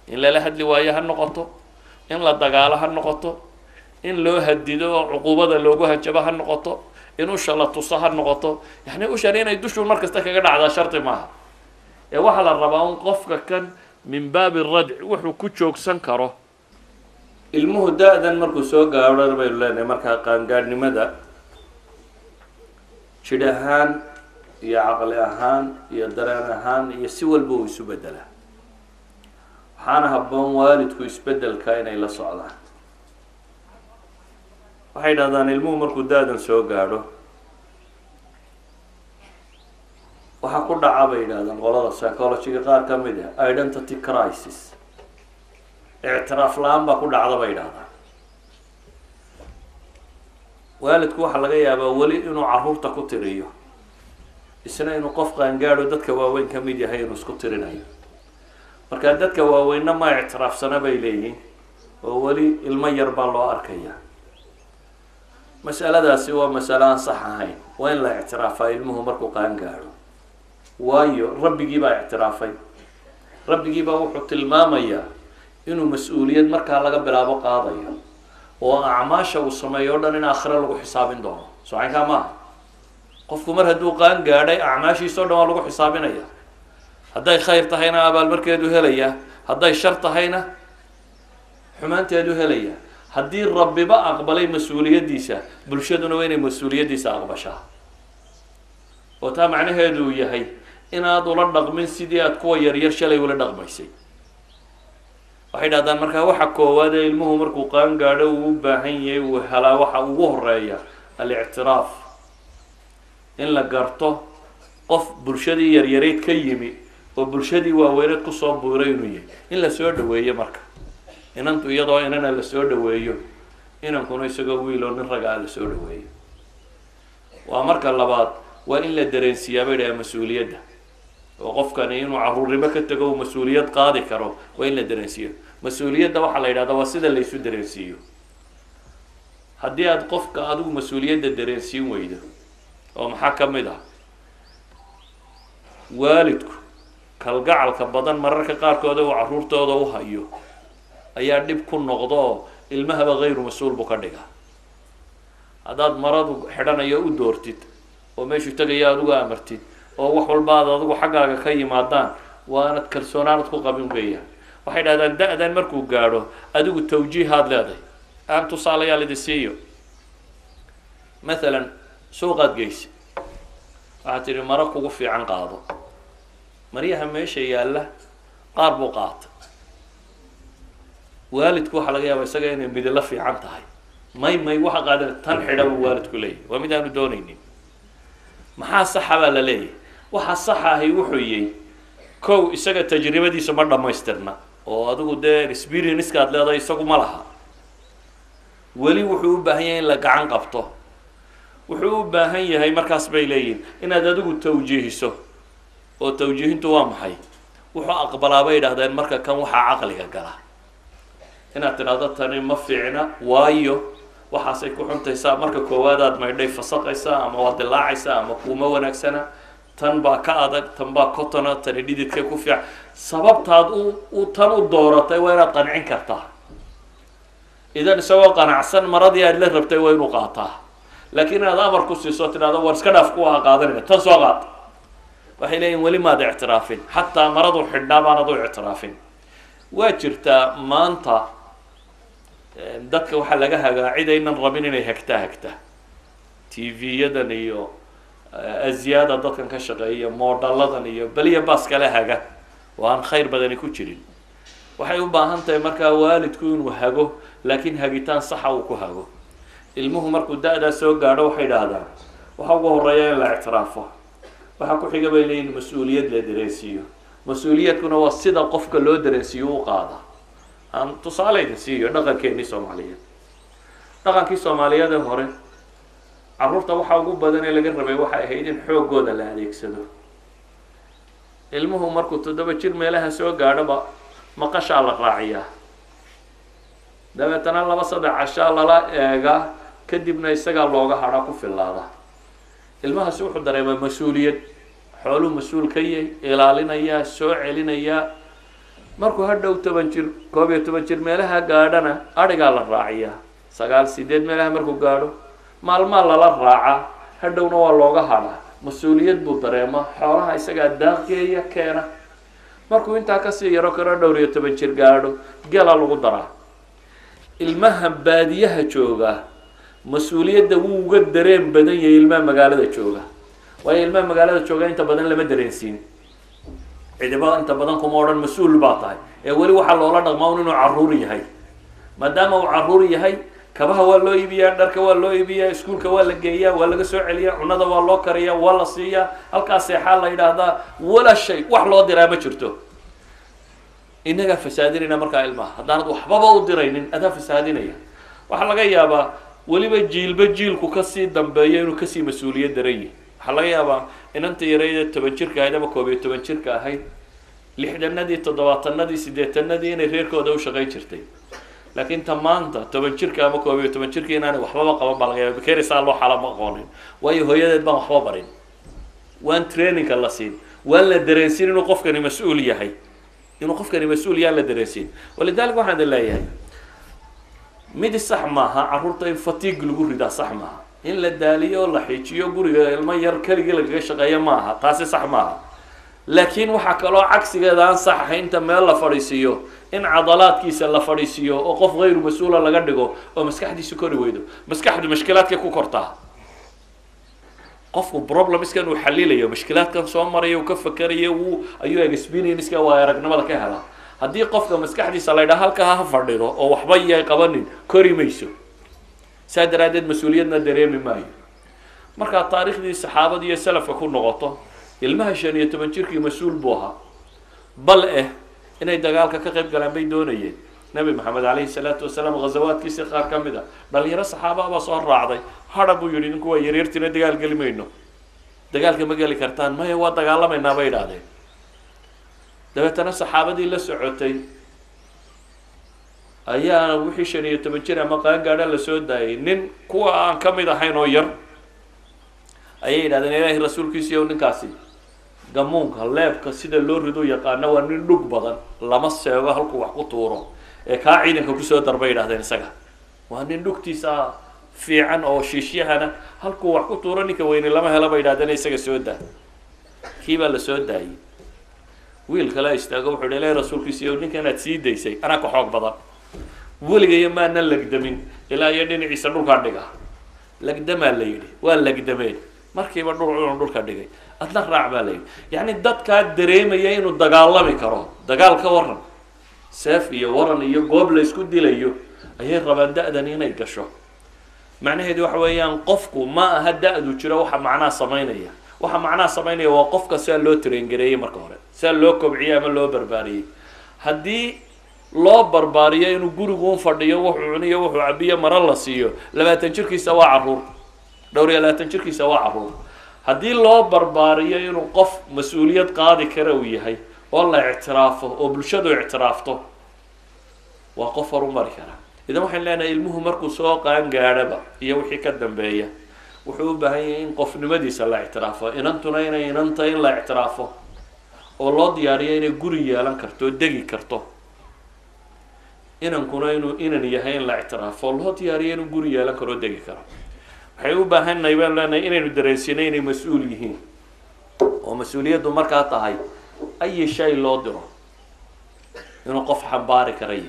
In lala hadli waayo ha noqoto, in la dagaalo ha noqoto, in loo hadido oo cuquubada loogu hanjabo ha noqoto, in usha la tuso ha noqoto. Yani ushan inay dushu mar kasta kaga dhacdaa shardi maaha, ee waxaa la rabaa un qofka kan min baabi radc wuxuu ku joogsan karo. Ilmuhu da-dan markuu soo gaadho baynu leenahay markaa qaangaadhnimada, jidh ahaan iyo caqli ahaan iyo dareen ahaan iyo si walba uu isu bedelaa. Waxaana habboon waalidku isbedelka inay la socdaan. Waxay idhahdaan, ilmuhu markuu da-dan soo gaadho waxaa ku dhaca, bay yidhahdaan qolada psychologyga qaar ka mid ah, identity crisis, ictiraaf la-aan baa ku dhacda, bay yidhahdaan. Waalidku waxaa laga yaabaa weli inuu carruurta ku tiriyo, isna inuu qof qaangaadho dadka waaweyn ka mid yahay inuu isku tirinayo. Marka dadka waaweynna ma ictiraafsana, bay leeyihiin, oo weli ilmo yar baa loo arkaya. Masaladaasi waa masale aan sax ahayn. Waa in la ictiraafaa ilmuhu markuu qaangaadho, waayo Rabbigii baa ictiraafay. Rabbigii baa wuxuu tilmaamayaa inuu mas-uuliyad markaa laga bilaabo qaadayo, oo acmaasha uu sameeyo o dhan in aakhiro lagu xisaabin doono. Socankaa maaha. Qofku mar hadduu qaan gaadhay, acmaashiisa o dhan waa lagu xisaabinaya. Hadday khayr tahayna abaalmarkeedu helaya, hadday shar tahayna xumaanteedu helaya. Haddii Rabbiba aqbalay mas-uuliyaddiisa, bulshaduna waa inay mas-uuliyaddiisa aqbashaa, oo taa macnaheedu uu yahay inaad ula dhaqmin sidii aad kuwa yaryar shalay ula dhaqmaysay. Waxay dhahdaan markaa, waxa koowaad ee ilmuhu markuu qaan gaadho uu u baahan yahay uu helaa waxa ugu horeeya alictiraaf, in la garto qof bulshadii yaryareyd ka yimi oo bulshadii waaweyneed kusoo buuray inuu yahay, in la soo dhaweeyo. Marka inantu iyadoo inana la soo dhaweeyo, inankuna isagoo wiiloo nin ragaa la soo dhaweeyo. Waa marka labaad, waa in la dareensiiyaa, bay dhahaan, mas-uuliyadda, oo qofkani inuu caruurnimo ka tago uu mas-uuliyad qaadi karo waa in la dareensiiyo. Mas-uuliyadda waxaa la yidhahdaa waa sida laysu dareensiiyo. Haddii aad qofka adigu mas-uuliyadda dareensiin weydo, oo maxaa ka mid ah waalidku kalgacalka badan mararka qaarkooda uu carruurtooda u hayo ayaa dhib ku noqda, oo ilmahaba hayru mas-uul buu ka dhigaa. Haddaad maradu xidhanayo u doortid, oo meeshuu tegayo adigu amartid, oo wax walba aad adigu xaggaaga ka yimaadaan, waanad kalsoonaanad ku qabin weeyaan. Waxay dhahdaan, da-dan markuu gaadho adigu tawjiihaad leedahay. Aan tusaalayaal idi siiyo. Mathalan, suuqaad geysi, waxaad tidhi, "Maro kugu fiican qaado." Maryaha meesha yaalla qaar buu qaatay. Waalidku waxaa laga yaabaa isaga inay midilo fiican tahay. "May, may, waxa qaadan tan xidha," buu waalidku leeyahy. Waa mid aanu doonaynin. Maxaa saxa baa la leeyahy? Waxa saxa ahi wuxuu yahy, kow, isaga tajribadiisa ma dhammaystirna, oo adigu dee experience-ka aad leedahay isagu ma laha weli. Wuxuu u baahan yahay in la gacan qabto. Wuxuu u baahan yahay markaas, bay leeyihin, inaad adigu tawjiihiso. Oo tawjiihintu waa maxay? Wuxuu aqbalaa, bay yidhahdeen, marka kan waxaa caqliga gala inaad tidhahdo, "Tani ma fiicna, waayo waxaasay ku xuntaysaa, marka koowaad aad maydhay fasaqaysaa ama waad dilaacaysaa ama kuuma wanaagsana. Tan baa ka adag, tan baa cotton-a, tani dhididkay ku fiican." Sababtaad u tan u dooratay waa inaad qancin kartaa. Idan isagoo qanacsan maradii aad la rabtay waa inuu qaataa. Laakiin inaad amar ku siiso, tidhahdo, "War iska dhaaf kuwa, ha qaadanaya, tan soo qaad," waxay leeyihin weli maad ictiraafin. Xataa maradu xidhnaa baanad u ictiraafin. Waa jirtaa maanta dadka waxaa laga hagaa cid aynan rabin inay hagtaa hagta. TV-yadan iyo azyaada dadkan ka shaqeeya, moodhaladan iyo beliya baas kala haga, oo aan khayr badani ku jirin. Waxay u baahan tahay markaa waalidku inuu hago, laakiin hagitaan saxa uu ku hago. Ilmuhu markuu da-daa soo gaadho, waxay idhaahdaan, waxa ugu horeeya in la ictiraafo. Waxaa ku xiga, bay leeyihin, mas-uuliyad la dareensiiyo. Mas-uuliyadkuna waa sida qofka loo dareensiiyo u qaada. Aan tusaale idin siiyo dhaqankeenii Soomaaliyeed. Dhaqankii Soomaaliyeed ee hore, carruurta waxa ugu badan ee laga rabay waxay ahayd in xooggooda la adeegsado. Ilmuhu markuu 7 jir meelaha soo gaadhoba, maqashaa la raaciyaa, dabeetana 2-3 cashaa lala eegaa, kadibna isagaa looga hadha, ku filaada. Ilmahaasi wuxuu dareemaa mas-uuliyad, xooluu mas-uul ka yahay, ilaalinayaa, soo celinayaa. Markuu hadhow 10 jir, 11 jir meelaha gaadhana, adhigaa la raaciyaa. 9, 8 meelaha markuu gaadho, maalmaa lala raacaa, hadhowna waa looga hadhaa. Mas-uuliyad buu dareemaa, xoolaha isagaa daaqgeeya, keena. Markuu intaa kasii yaro karo, dhowr iyo toban jir gaadho, geelaa lagu daraa. Ilmaha baadiyaha jooga mas-uuliyadda wuu uga dareen badan yahay ilmaha magaalada jooga, waayo ilmaha magaalada jooga inta badan lama dareensiin, cidiba inta badan kuma odhan mas-uul baa tahay, ee weli waxaa loola dhaqmaa un inuu carruur yahay. Maadaama uu carruur yahay, kabaha waa loo iibiyaa, dharka waa loo iibiyaa, iskuulka waa la geeyaa, waa laga soo celiyaa, cunada waa loo kariyaa, waa la siiyaa, halkaas seexaa la yidhaahdaa, walaa shay wax loo diraa ma jirto. Innagaa fasaadinayna markaa ilmaha. Haddaanad waxbaba u diraynin, adaa fasaadinaya. Waxaa laga yaabaa weliba jiilba jiilku kasii dambeeyo inuu kasii mas-uuliyad daran yahi. Waxaa laga yaabaa inanta yareydee 10 jirka ahayd ama 11 jirka ahayd, 60-adii, 70-adii, 80-adii inay reerkooda u shaqayn jirtay, laakiin ta maanta 10 jirka ama 11 jirka inaanay waxbaba qaban baa laga yaaba. Bakerisaa loo xala ma aqoonin, waayo hooyadeed baan waxba barin, waan trainingka la siin, waan la dareensiin inuu qofkani mas-uul yahay, inuu qofkani mas-uul yahan la dareensiin. Walidalik waxaan idin leeyahay, midi sax maaha carruurta in fatigue lagu ridaa, sax maaha in la daaliyo oo la xiijiyo, guriga ilmo yar keligii lagaga shaqeeyo maaha, taasi sax maaha. Laakiin waxaa kaloo cagsigeeda aan sax ahayn inta meel la fadhiisiiyo in cadalaadkiisa la fadhiisiiyo oo qof hayru mas-uula laga dhigo oo maskaxdiisu kori weydo. Maskaxdu mashkilaadkay ku kortaa. Qofku problemskan uu xalilayo, mashkilaadkan soo marayo, uu ka fakerayo, wuu ayuu experience-ka, waa aragnimada ka helaa. Haddii qofka maskaxdiisa la ydhaha halkaa ha fadhido oo waxba yay qabanin, kori mayso. Saa daraaddeed mas-uuliyadna dareemi maayo. Markaa taariikhdii saxaabada iyo salafka ku noqoto, ilmaha 15 jirkii mas-uul buu ahaa, bal eh inay dagaalka ka qayb galaan bay doonayeen. Nabi Maxamed calayhi salaatu wasalaam ghazawaadkiisii qaar ka mid a dhalinyaro saxaaba baa soo raacday. Hadha buu yidhi, ninku waa yaryartina, dagaal geli mayno, dagaalka ma geli kartaan. Maya, waa dagaalamaynaa, bay idhaahdeen. Dabeetana saxaabadii la socotay ayaa wixii 15 jir ama qaangaadha lasoo daayay. Nin kuwa aan ka mid ahayn oo yar ayay yidhahdeen, Ilaahay rasuulkiisiiyow, ninkaasi gamuunka leebka sida loo rido yaqaano, waa nin dhug badan, lama seego halkuu wax ku tuuro, ee kaa ciidanka kusoo darbay yidhahdeen. Isaga waa nin dhugtiisa fiican oo shiishyahana, halkuu wax ku tuuro ninka weyne lama helo, bay yidhahdeen, isaga soo daa. Kii baa la soo daayay. Wiil kale istaago, wuxuu yidhi, Ilahay rasuulkiisiiyow, ninkan aad sii daysay anaa ka xoog badan, weligayo maana lagdamin ilaa iyo dhinaciisa dhulkaa dhiga. Lagdamaa la yidhi, waa lagdameen, markiiba dhul inuu dhulka dhigay. Adna raac, baa la yidhi. Yacni dadkaa dareemaya inuu dagaalami karo, dagaal ka waran, seef iyo waran iyo goob la isku dilayo ayay rabaan da-dan inay gasho. Macnaheedu waxa weeyaan, qofku ma aha da-du jiro waxa macnaha samaynaya. Waxa macnaha samaynaya waa qofka siaa loo traingareeyey marka hore, siaa loo kobciyey ama loo barbaariyey. Haddii loo barbaariyo inuu guriguun fadhiyo, wuxuu cuniyo, wuxuu cabiyo, maro la siiyo, 20 jirkiisa waa caruur, 22 jirkiisa waa caruur. Haddii loo barbaariyo inuu qof mas-uuliyad qaadi kara uu yahay oo la ictiraafo oo bulshadu ictiraafto, waa qof horumari kara. Idan waxaan leenahay, ilmuhu markuu soo qaangaadhaba iyo wixii ka dambeeya wuxuu u baahan yahay in qofnimadiisa la ictiraafo, inantuna inay inanta in la ictiraafo oo loo diyaariyo inay guri yeelan karto oo degi karto, inankuna inuu inan yahay in la ictiraafo, loo diyaariyo inuu guri yeelan karo oo degi karo. Waxay u baahannahay, baan leenahay, inaynu dareensiino inay mas-uul yihiin, oo mas-uuliyaddu markaa tahay ayi shay loo diro inuu qof xambaari karay,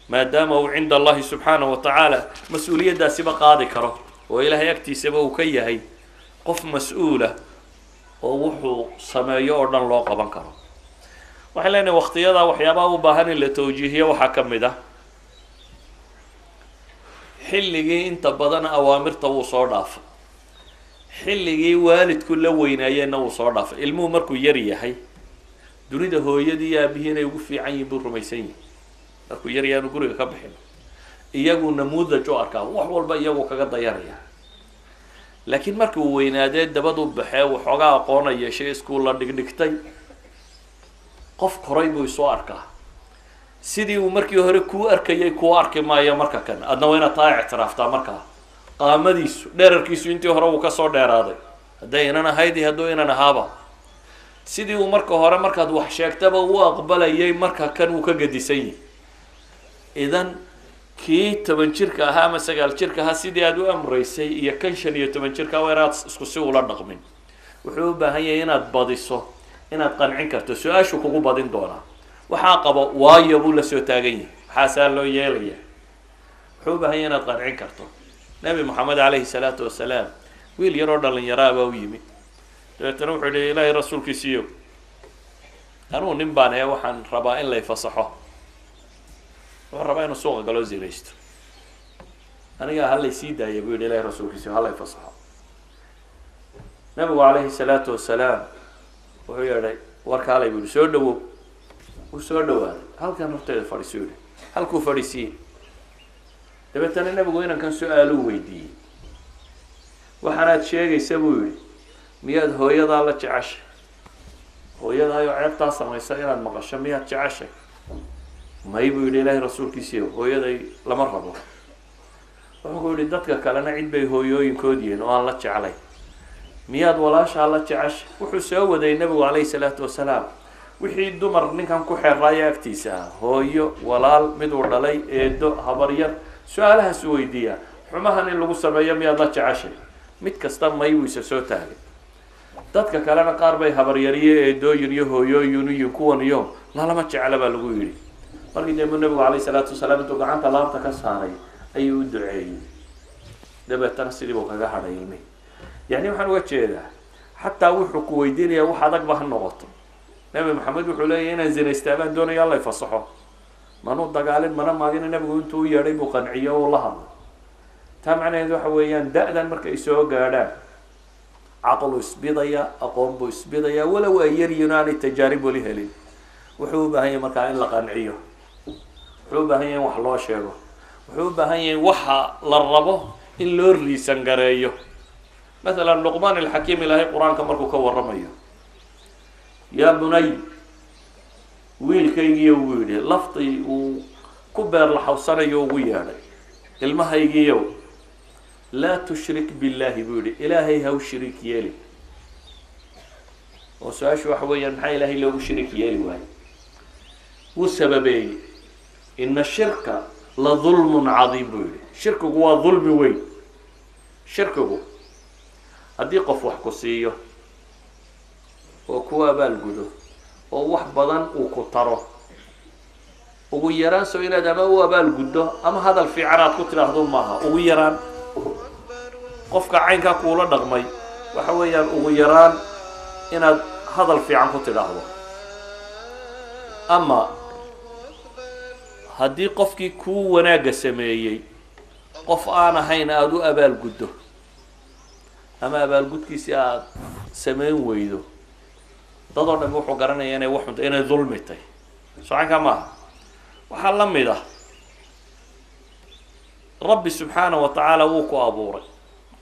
maadaama uu cinda Allahi subxaanahu wa tacaala mas-uuliyaddaasiba qaadi karo oo Ilaahay agtiisaba uu ka yahay qof mas-uula oo wuxuu sameeyo oo dhan loo qaban karo. Waxaan leenahay, waqtiyadaa waxyaabaha u baahan in la tawjiihiyo waxaa ka mid ah xilligii inta badan awaamirta wuu soo dhaafay, xilligii waalidku la weynaayeenna wuu soo dhaafay. Ilmuhu markuu yar yahay Dunida hooyadii iyo aabihii inay ugu fiican yihin buu rumaysan yihi. Markuu yar yaanu guriga ka bixin, iyagu namuudaj u arkaa, wax walba iyagu kaga dayanaya. Laakiin markii uu weynaadee dabadu baxee, waxoogaa aqoona yeeshay, iskuul la dhigdhigtay, qof koray buu isu arkaa. Sidii uu markii hore kuu arkayay kuu arki maayo marka kan. Adna waa inaad taa ictiraaftaa. Markaa qaamadiisu, dherarkiisu intii hore uu kasoo dheeraaday, hadday inan ahayd iyo hadduu inan ahaaba. Sidii uu marka hore markaad wax sheegtaba u aqbalayay, marka kan uu ka gedisan yihi. Idan kii 10 jirka ahaa ama 9 jirka ahaa sidii aada u amraysay iyo kan 15 jirka waa inaad isku si ula dhaqmin. Wuxuu u baahan yahay inaad badiso, inaad qancin karto. Su-aashu kugu badin doonaa, waxaa qabo waayo buu lasoo taagan yahay, maxaasaa loo yeelaya. Wuxuu u baahan yahay inaad qancin karto. Nabi Moxamed calayhi salaatu wasalaam wiil yaroo dhalinyaraa baa u yimid. Dabeetana wuxuu yihi: "Ilaahay rasuulkiisiiyo, anugu nin baan ee waxaan rabaa in lay fasaxo." Wuxuu rabaa inuu suuqa galoo zinaysto. "Aniga halay sii daaya," buu yihi, "Ilahay rasuulkiisiyo, halay fasaxo." Nabigu calayhi salaatu wasalaam wuxuu yeedhay: "Warkaalay," buu yihi, "soo dhawow." Wuu soo dhawaaday. "Halkan horteeda fadhiiso," yihi. Halkuu fadhiisiiyey. Dabeetana nabigu inankan su-aaluu weydiiyey. "Waxaanaad sheegaysa," buu yihi, "miyaad hooyadaa la jeceshay? Hooyadaayoo ceebtaa samaysa inaad maqasho miyaad jeceshay?" "May," buu yihi, "Ilaahay rasuulkiisiiyo, hooyaday lama rabo." Wuxuu ku yihi: "Dadka kalena cid bay hooyooyinkood yihiin oo aan la jeclay. Miyaad walaashaa la jeceshay?" Wuxuu soo waday nabigu calayhi salaatu wasalaam wixii dumar ninkan ku xeeraayo agtiisa ah: hooyo, walaal, miduu dhalay, eedo, habaryar. Su-aalahaas weydiiya: "Xumahan in lagu sameeyo miyaad la jeceshay?" Mid kasta may buu isa soo taagay. Dadka kalena qaar bay habaryariyo, eedooyin iyo hooyooyin iyo kuwan iyo lalama jecla baa lagu yidhi. Markii dambe nabigu calayhi salaatu wasalaam intuu gacanta laabta ka saaray ayuu u duceeyey. Dabeetana sidii buu kaga hadhay ilmihi. Yani waxaan uga jeedaa, xataa wuxuu ku weydiinayaa wax adagba ha noqoto. Nabi Maxamed wuxuu leeyahy: "Inaan zinaystaa baan doonaya, alla fasaxo." Manuu dagaalin, mana maagina. Nabigu intuu u yeedhay buu qanciyo oo la hadlay. Taa macnaheed waxa weeyaan, da-dan markay soo gaadhaan caqlu isbidaya, aqoon buu isbidaya, walow ay yaryihin aanay tajaarib weli helin. Wuxuu u baahan yahay markaa in la qanciyo, wuxuu u baahan yahay in wax loo sheego, wuxuu u baahan yahay waxa la rabo in loo riisan gareeyo. Mathalan Luqmaan alxakiim, Ilaahay qur-aanka markuu ka warramayo, "Yaa bunay," wiilkaygiiyo buu yidhi, laftii uu ku beer laxawsanayo ugu yeedhay, "Ilmahaygiiyow, laa tushrik billahi," buu yihi, "Ilaahay ha u shiriik yeeli." Oo su-aashu waxa weeyaan, maxaa Ilaahay loogu shiriik yeeli waayo? Wuu sababeeyey: "Ina shirka la dulmun cadiim," buu yihi. Shirkigu waa dulmi weyn. Shirkigu haddii qof wax ku siiyo oo ku abaalgudo oo wax badan uu ku taro, ugu yaraan soo inaad ama u abaalguddo ama hadal fiican aad ku tidhaahdo maaha? Ugu yaraan qofka caynkaa kuula dhaqmay waxa weeyaan ugu yaraan inaad hadal fiican ku tidhaahdo. Ama haddii qofkii kuu wanaagga sameeyey qof aan ahayn aada u abaalguddo ama abaalgudkiisi aada samayn weydo, dad oo dhami wuxuu garanaya inay waxunta, inay dulmi tahy. Socankaa maaha. Waxaa la mid ah, Rabbi subxaana wa tacaala wuu ku abuuray,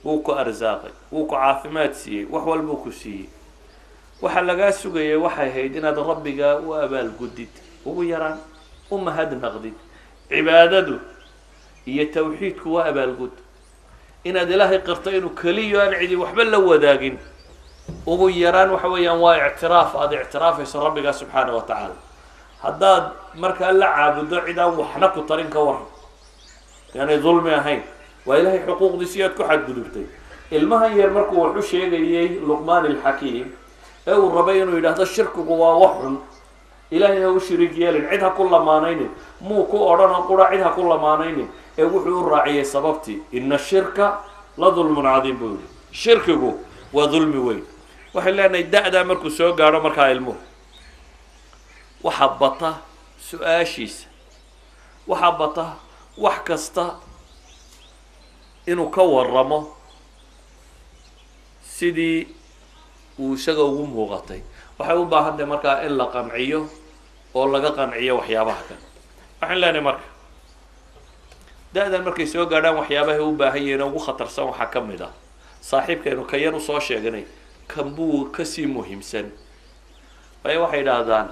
wuu ku arsaaqay, wuu ku caafimaad siiyey, wax walbuu ku siiyey. Waxaa lagaa sugayay waxay ahayd inaad Rabbigaa u abaalgudid, ugu yaraan u mahadnaqdid. Cibaadadu iyo tawxiidku waa abaalgud, inaad Ilaahay qirto inuu keliyo, aan cidi waxba la wadaagin. Ugu yaraan waxa weeyaan waa ictiraaf aada ictiraafayso Rabbigaa subxaana wa tacaala. Haddaad markaa la caabuddo cid aan waxna ku tarin, ka waran? Yaanay dulmi ahayn? Waa Ilaahay xuquuqdiisi aad ku xadgudubtay. Ilmahan yar markuu wax u sheegayay Luqmaan alxakiim ee uu rabay inuu yidhaahdo shirkigu waa wax xun, Ilaahay ha u shiriik yeelin, cid ha ku lamaanaynin, muu ku odhanoo qura cid ha ku lamaanaynin, ee wuxuu u raaciyey sababtii: "Ina shirka la dulmun cadiim," buu yihi, "shirkigu waa dulmi weyn." Waxay leenahay, da-daa markuu soo gaadho markaa ilmuhu waxaa bata su-aashiisa, waxaa bata wax kasta inuu ka waramo sidii uu isaga ugu muuqatay. Waxay u baahan tahay markaa in la qanciyo oo laga qanciyo waxyaabaha kan. Waxaan leenahay marka da-dan markay soo gaadhaan waxyaabahay u baahan yihiin oo ugu khatarsan waxaa ka mid ah saaxiibkaynu ka yar usoo sheegnay, kan buu kasii muhiimsan. Waayo waxay idhaahdaan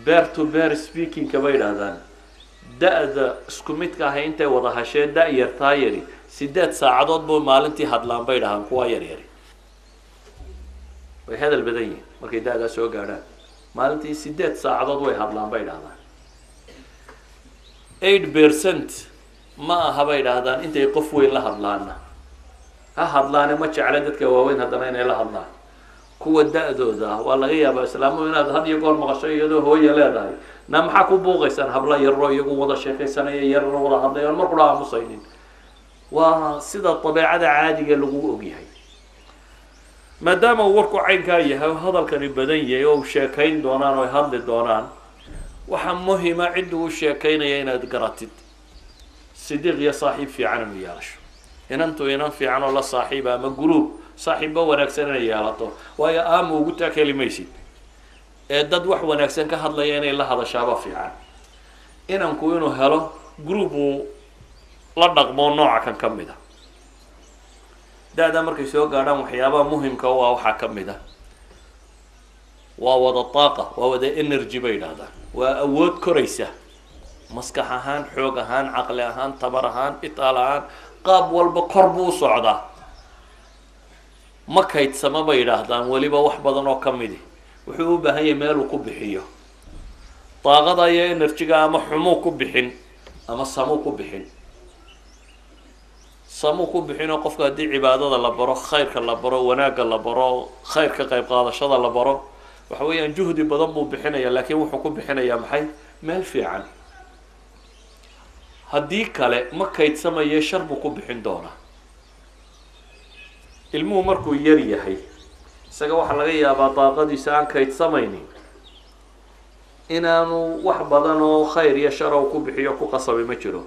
peer to peer speakingka bay idhaahdaan, da-da isku midka ahay intay wada hashee da- yartaa yari 8 saacadood buu maalintii hadlaan bay dhahaan. Kuwaa yar yari way hadal badan yihin markay da-daa soo gaadhaan, maalintii 8 saacadood way hadlaan bay dhahdaan. 8% ma aha bay dhahdaan intay qof weyn la hadlaana. Ha hadlaane, ma jecle dadka waaweyn haddana inay la hadlaan kuwa da-dooda ah. Waa laga yaabaa islaamuhu inaad had iyo goor maqasho iyadoo hooya leedahay, "Na maxaa ku buuqaysaan?" Habla yarro iyagu wada sheekaysanaya, yarro wada hadlay oon mar kula aamusaynin. Waa sida dabeecada caadiga lagu ogyahay. Maadaama uu warku caynkaa yahay oo hadalkani badan yahay oo u sheekayn doonaan oo ay hadli doonaan, waxaa muhima ciddu u sheekaynaya inaad garatid, sidiiq iyo saaxiib fiican inuu yeelasho inantu, inan fiican oo la saaxiiba ama group saaxiibba wanaagsan inay yeelato. Waayo aama ugu taakeli maysid ee dad wax wanaagsan ka hadlaya inay la hadashaaba fiican. Inanku inuu helo group uu la dhaqmo nooca kan ka mid a. Da-da markay soo gaadhaan waxyaabaha muhimka u ah waxaa ka mid ah waa wada taaqa, waa wada energy bay yidhahdaan, waa awood koraysa maskax ahaan, xoog ahaan, caqli ahaan, tabar ahaan, itaal ahaan, qaab walba kor buu u socdaa. Ma kaydsama bay yidhaahdaan. Weliba wax badan oo ka midi wuxuu u baahan yahay meeluu ku bixiyo daaqada iyo energyga, ama xumuu ku bixin ama samuu ku bixin. Samuu ku bixinoo qofka haddii cibaadada la baro, khayrka la baro, wanaagga la baro, khayrka qayb qaadashada la baro, waxa weeyaan juhdi badan buu bixinaya, laakiin wuxuu ku bixinayaa maxay? Meel fiican. Haddii kale ma kaydsamaye, shar buu ku bixin doonaa. Ilmuhu markuu yar yahay isaga waxaa laga yaabaa daaqadiisa aan kaydsamaynin inaanu wax badan oo khayr iyo shar oo ku bixiyo ku qasabay ma jiro.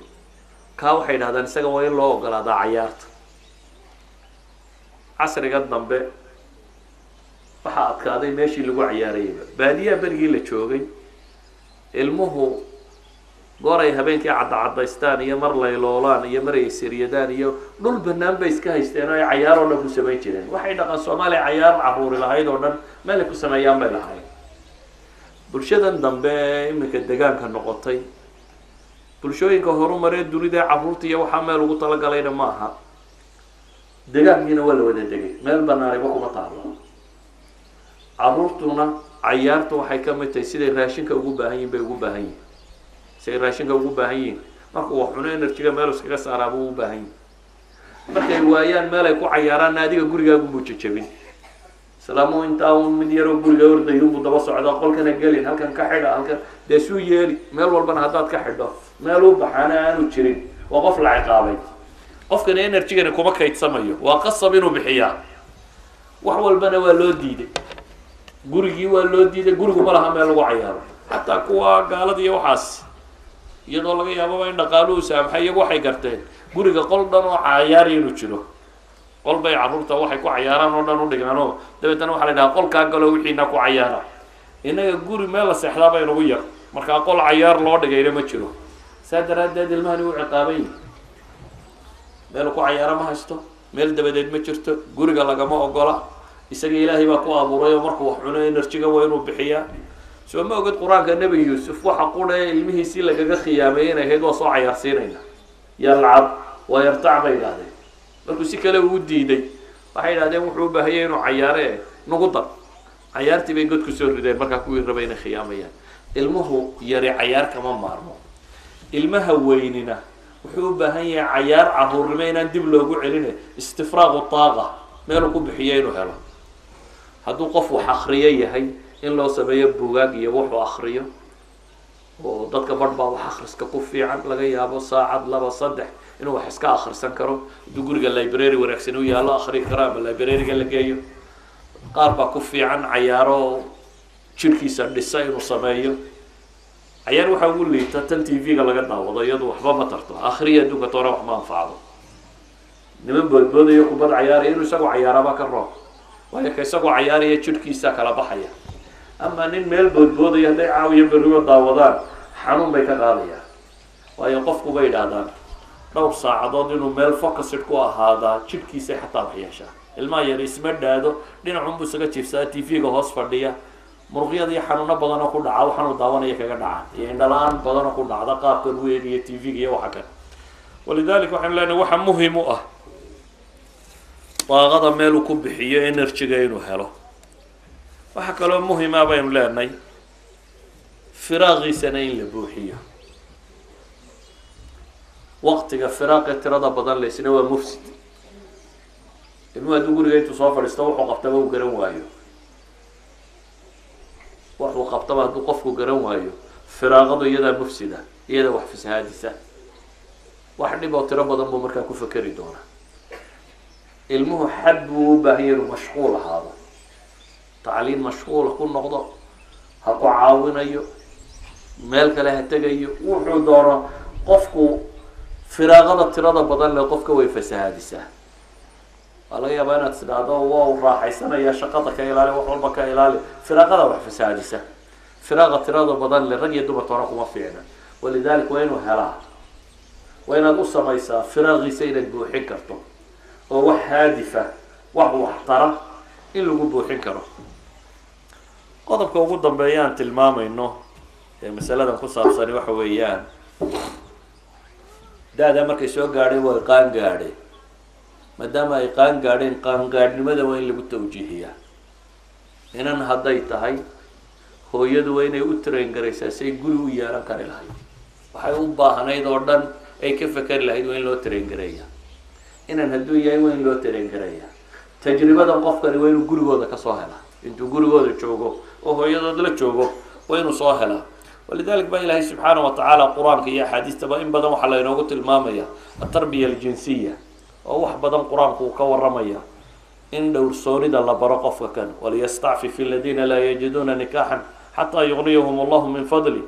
Kaa waxay idhahdaan isaga waa in loo ogolaadaa cayaarta. Casriga dambe waxaa adkaaday meeshii lagu cayaarayayba. Baadiyaha berigii la joogay, ilmuhu goor ay habeenkii cadda caddaystaan iyo mar layloolaan iyo mar ay siryadaan iyo dhul banaan bay iska haysteen oo ay cayaar oo dhan ku samayn jireen. Waxay dhaqan Soomaaliya cayaar caruuri lahayd oo dhan meel ay ku sameeyaan bay lahayd. Bulshadan dambe ee iminka degaanka noqotay, bulshooyinka horumaree dunida, carruurta iyo waxaa meel ugu talagalayna ma aha. Degaankiina waa la wada degay, meel banaaniba kuma taalo. Carruurtuna cayaarta waxay ka mid tahay siday raashinka ugu baahan yihin bay ugu baahan yihin, siday raashinka ugu baahan yihin. Markuu wax cuno energyga meel iskaga saaraa buu u baahan yihin. Markay waayaan meel ay ku cayaaraanna, adiga gurigaagunbuu jajabin. Islaamuhu intaa un mid yaroo guriga ordayunbuu daba socdaa, qolkana gelin, halkan ka xidha, halkan dee suu yeeli. Meel walbana haddaad ka xidho, meel u baxaana aanu jirin, waa qof la ciqaabay. Qofkani energygani kuma kaydsamayo, waa qasab inuu bixiyaa. Wax walbana waa loo diiday, gurigii waa loo diiday, gurigu ma laha meel lagu cayaaro. Xataa kuwa gaalada iyo waxaas, iyadoo laga yaababa in dhaqaaluhu saamxay, iyagu waxay garteen guriga qol dhan oo cayaari inuu jiro. Qol bay carruurta waxay ku cayaaraan oo dhan u dhigaanoo dabeetana waxaa la yidhaha, "Qolkaa galo, wixiina ku cayaara." Innaga guri meel la seexdaa bay nagu yar, markaa qol cayaar loo dhigayna ma jiro. Saa daraaddeed ilmahani u ciqaaban yihi, meel ku cayaaro ma haysto, meel dabadeed ma jirto, guriga lagama ogola. Isaga Ilaahay baa ku abuuray oo markuu wax cuno energyga waa inuu bixiyaa. Soo ma ogid Qur-aanka Nebi Yuusuf waxa qudha ee ilmihiisii lagaga khiyaameeyey inay ahayd waa soo cayaarsiinayna? "يلعب ويرتع" bay yidhahdeen. Markuu si kale uu diiday, waxay yidhahdeen, "Wuxuu u baahanyay inuu cayaare, nagu dar." Cayaartii bay god kusoo rideen. Markaa kuwii rabay inay khiyaamayaan, ilmuhu yari cayaar kama maarmo. Ilmaha weynina wuxuu u baahan yahay cayaar caruurnimo inaan dib loogu celine, استفراغ طاقة meeluu ku bixiyo inuu helo. Hadduu qof wax akriyo yahay, in loo sameeyo bugaag iyo wuxuu akriyo, oo dadka barh baa wax akhriska ku fiican, laga yaabo saacad, laba, saddex inuu wax iska akhrisan karo. Hadduu guriga library wanaagsan u yaallo, akhri karo ama libraryga la geeyo. Qaar baa ku fiican cayaaro jirhkiisa dhisa inuu sameeyo. Cayaar waxaa ugu liita tan TV-ga laga daawado, iyadu waxba ma tarto, akhriya adduunka toona wax ma anfacdo. Niman boodboodayo kubad cayaaraya inuu isagu cayaaraaba ka roon. Waayo, ka isagoo cayaaraya jidhkiisa kala baxaya, ama nin meel boodboodaya hadday caawiyo berrigo daawadaan, xanuun bay ka qaadayaan. Waayo, qofku bay idhaahdaan dhowr saacadood inuu meel focused ku ahaadaa jidhkiisay xataa wax yeeshaa. Ilmaha yar isma dhaado, dhinacunbuu isaga jiifsadaa, TV-ga hoos fadhiya, muruqyada iyo xanuuno badanoo ku dhaca waxaanuu daawanaya kaga dhacaan, iyo indhala-aan badanoo ku dhacda qaabkan u eegaya TV-ga iyo waxa kan. Walidalik waxaynu leenahay, waxa muhim u ah daaqada meeluu ku bixiyo energy-ga inuu helo. Waxaa kaloo muhima baynu leenahay firaaqiisana in la buuxiyo. Waqtiga firaaqee tirada badan leysna waa mufsid. Ilmuhu hadduu guriga intuu soo fadhiisto wuxuu qabtaba uu garan waayo, wuxuu qabtaba hadduu qofku garan waayo, firaaqadu iyadaa mufsida, iyadaa wax fasahaadisa, wax dhib oo tiro badan buu markaa ku fekeri doonaa. Ilmuhu xad buu u baahan yahy inuu mashquul ahaado, tacliin mashquula ku noqdo, ha ku caawinayo, meel kale ha tegayo, wuxuu doono. Qofku firaaqada tirada badan le qofka way fasahaadisaa. Waa laga yaabaa inaad tidhaahdo waa u raaxaysanaya, shaqada ka ilaali, wax walba ka ilaali. Firaaqada wax fasahaadisa, firaaqa tirada badan le rag iyo dumarka hore kuma fiicna. Walidalik waa inuu helaa, waa inaad u samaysaa firaaqiisa inaad buuxin karto oo wax haadifa, wax waxtara in lagu buuxin karo. Qodobka ugu dambeeya aan tilmaamayno ee masaladan ku saabsani waxa weeyaan, da-da markay soo gaadhay way qaan gaadheen. Maadaama ay qaan gaadheen, qaangaadhnimada waa in lagu tawjiihiyaa. Inan hadday tahay, hooyadu waa inay u train garaysaa say guri u yeelan kari lahayd, waxay u baahnayd oo dhan ay ka fekeri lahayd waa in loo train gareeyaa. Inan hadduu yahay, waa in loo train gareeyaa. Tajribadan qofkani waa inuu gurigooda kasoo helaa. Intuu gurigooda joogo oo hooyadood la joogo waa inuu soo helaa. Walidalik baa Ilaahay subxaana wa tacaala Qur-aanka iyo axaadiistaba in badan waxaa laynoogu tilmaamaya atarbiya aljinsiya, oo wax badan Qur-aanku uu ka waramaya in dhowrsoonida la baro qofka kan. Waliyastacfif aladiina laa yajiduuna nikaxan xataa yugniyahum allahu min fadli.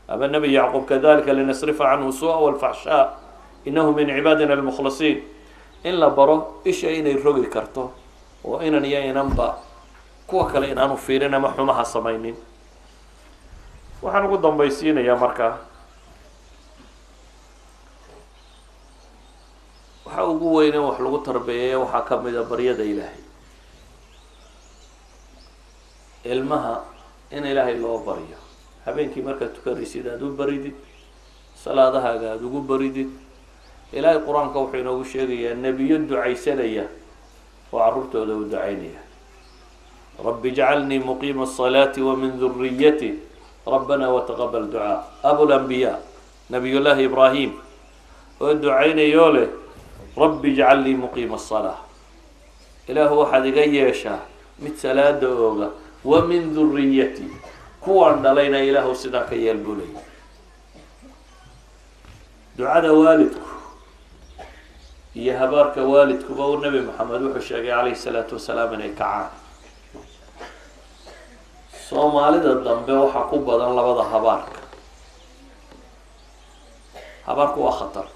Ama Nebi Yacquub, kadalika linasrifa canhu suu'a walfaxshaa inahu min cibaadina almukhlasiin. In la baro isha inay rogi karto, oo inan iyo inanba kuwa kale inaanu fiirin ama xumaha samaynin. Waxaan ugu dambaysiinayaa markaa, waxa ugu weyn in wax lagu tarbiyeeyo waxaa ka mida baryada Ilaahay. Ilmaha in Ilaahay loo baryo, habeenkii markaad tukanaysid aada u baridid, salaadahaaga aada ugu baridid. Ilaahay Qur-aanka wuxuu inoogu sheegayaa nebiyo ducaysanaya oo carruurtooda u ducaynaya: "Rabbi ijcalnii muqiima asalaati wa min duriyati, rabbana wataqabal ducaa." Abulambiyaa Nabiyullaahi Ibraahim oo ducaynayoo leh: "Rabbi ijcalnii muqiima asalaa", Ilaahu waxaad iga yeeshaa mid salaada ooga, wa min duriyati, kuwaan dhalayna Ilaahu sidaa ka yeel buu leeyay. Ducada waalidku iyo habaarka waalidkuba uu Nebi Maxamed wuxuu sheegay calayhi salaatu wasalaam inay kacaan. Soomaalida dambe waxaa ku badan labada habaarka. Habaarku waa khatar.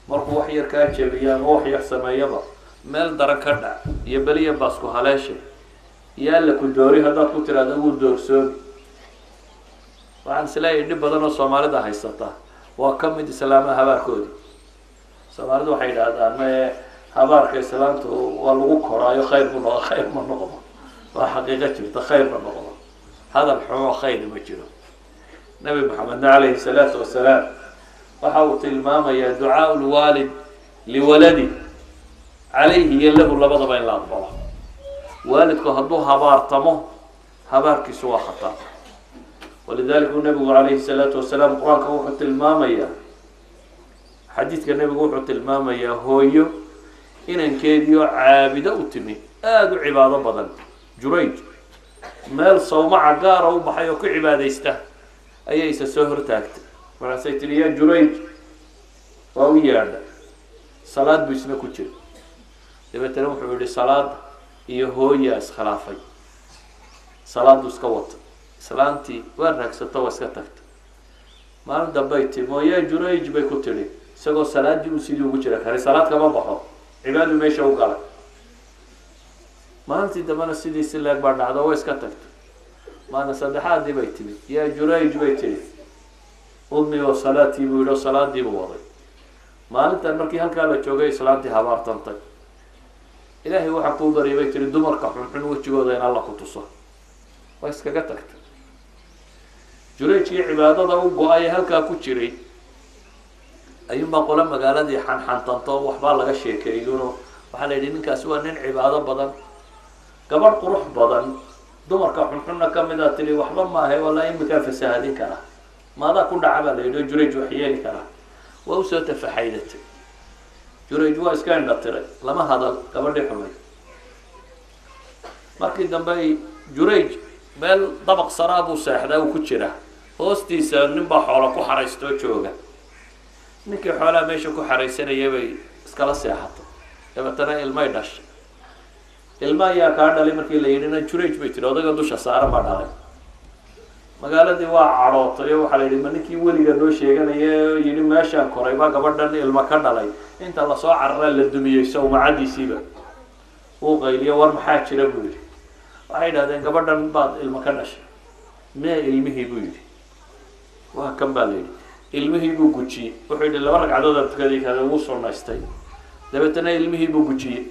Markuu wax yar kaa jebiya ama wax yar sameeyaba, meel daran ka dhac iyo beliya baasku haleeshe iyo Alla ku doori haddaad ku tiraahdo, wuu doorsoomi. Waxaan isleeyahay dhib badan oo Soomaalida haysata waa ka mid islaamaha habaarkoodii. Soomaalidu waxay yidhaahdaan mae, habaarka islaamtu waa lagu koraayo, khayr bu noqo. Khayr ma noqdo, waa xaqiiqo jirta. Khayr ma noqdo, hadal xumo khayr ma jiro. Nabi Maxamedna calayhi salaatu wasalaam waxa uu tilmaamayaa ducaa lwaalid liwaladi calayhi iyo lahu labadaba in la aqbalo. Waalidku hadduu habaartamo, habaarkiisu waa khatar. Walidalika uu nabigu calayhi salaatu wasalaam Qur-aanka wuxuu tilmaamayaa, xadiidka nebigu wuxuu tilmaamayaa hooyo inankeediioo caabido u timi, aada u cibaado badan, Jurayj, meel sawmaca gaara u baxay oo ku cibaadaysta ayay isa soo hortaagtay. Markaasay tihi: "Yaa Jurayj." Waa u yeedha, salaad buu isna ku jira. Dabeetana wuxuu yihi: "Salaada iyo hooyaa iskhilaafay." Salaadu iska wata, islaantii waa raagsato, waa iska tagtay. Maalin dambay timi oo "Yaa Jurayj" bay ku tidhi, isagoo salaadii uu sidii ugu jira kani salaad kama baxo, cibaadu meesha u galay. Maalintii dambena sidii si leeg baa dhacdo, way iska tagtay. Maalin saddexaadii bay timid, yaa Jurayj bay tidhi. Ummi wa salaatii buu yidhi, oo salaadiibuu waday. Maalintan markii halkaa la joogay, islaantii habaartantay. Ilaahay waxaa kuu baryay, bay tihi, dumarka xunxun wejigooda in Alla ku tuso. Waa iskaga tagtay. Jurayjkii cibaadada u go-ay halkaa ku jiray ayuunbaa qole magaaladii xanxantanto, waxbaa laga sheekeeyuno. Waxaa la yidhi, ninkaasi waa nin cibaado badan, gabadh qurux badan, dumarka xunxunna kamid a tiri, waxba maahe, walaa imikaa fasahadin karaa, maadaa ku dhaca baa la yidhi, oo Jurayj wax yeeli karaa. Waa usoo tafaxaydatay. Jurayj waa iska indha tiray, lama hadal gabadhii xumay. Markii dambe ay Jurayj meel dabaq saraa buu seexdaa, uu ku jiraa, hoostiisa nin baa xoola ku xaraystoo jooga. Ninkii xoolaha meesha ku xaraysanayay bay iskala seexatay. Dabeetana ilmay dhashay. Ilma ayaa kaa dhalay markii la yidhina, Jurayj bay tiri, odayga dusha saaran baa dhalay. Magaaladii waa cadhootay oo waxaa la yidhi, ma ninkii weliga noo sheeganaya yidhi meeshaan koray baa gabadhan ilma ka dhalay? Inta lasoo cararaa la dumiyey sawmacadiisiiba. Uu qayliyo, war maxaa jira, buu yidhi. Waxay yidhahdeen, gabadhan baad ilmo ka dhashay, mee ilmihii, buu yidhi. Waa kan, baa la yidhi. Ilmihii buu gujiyey. Wuxuu yidhi, laba ragcadood aan tukaday kada. Wuu sunaystay, dabeetana ilmihii buu gujiyey.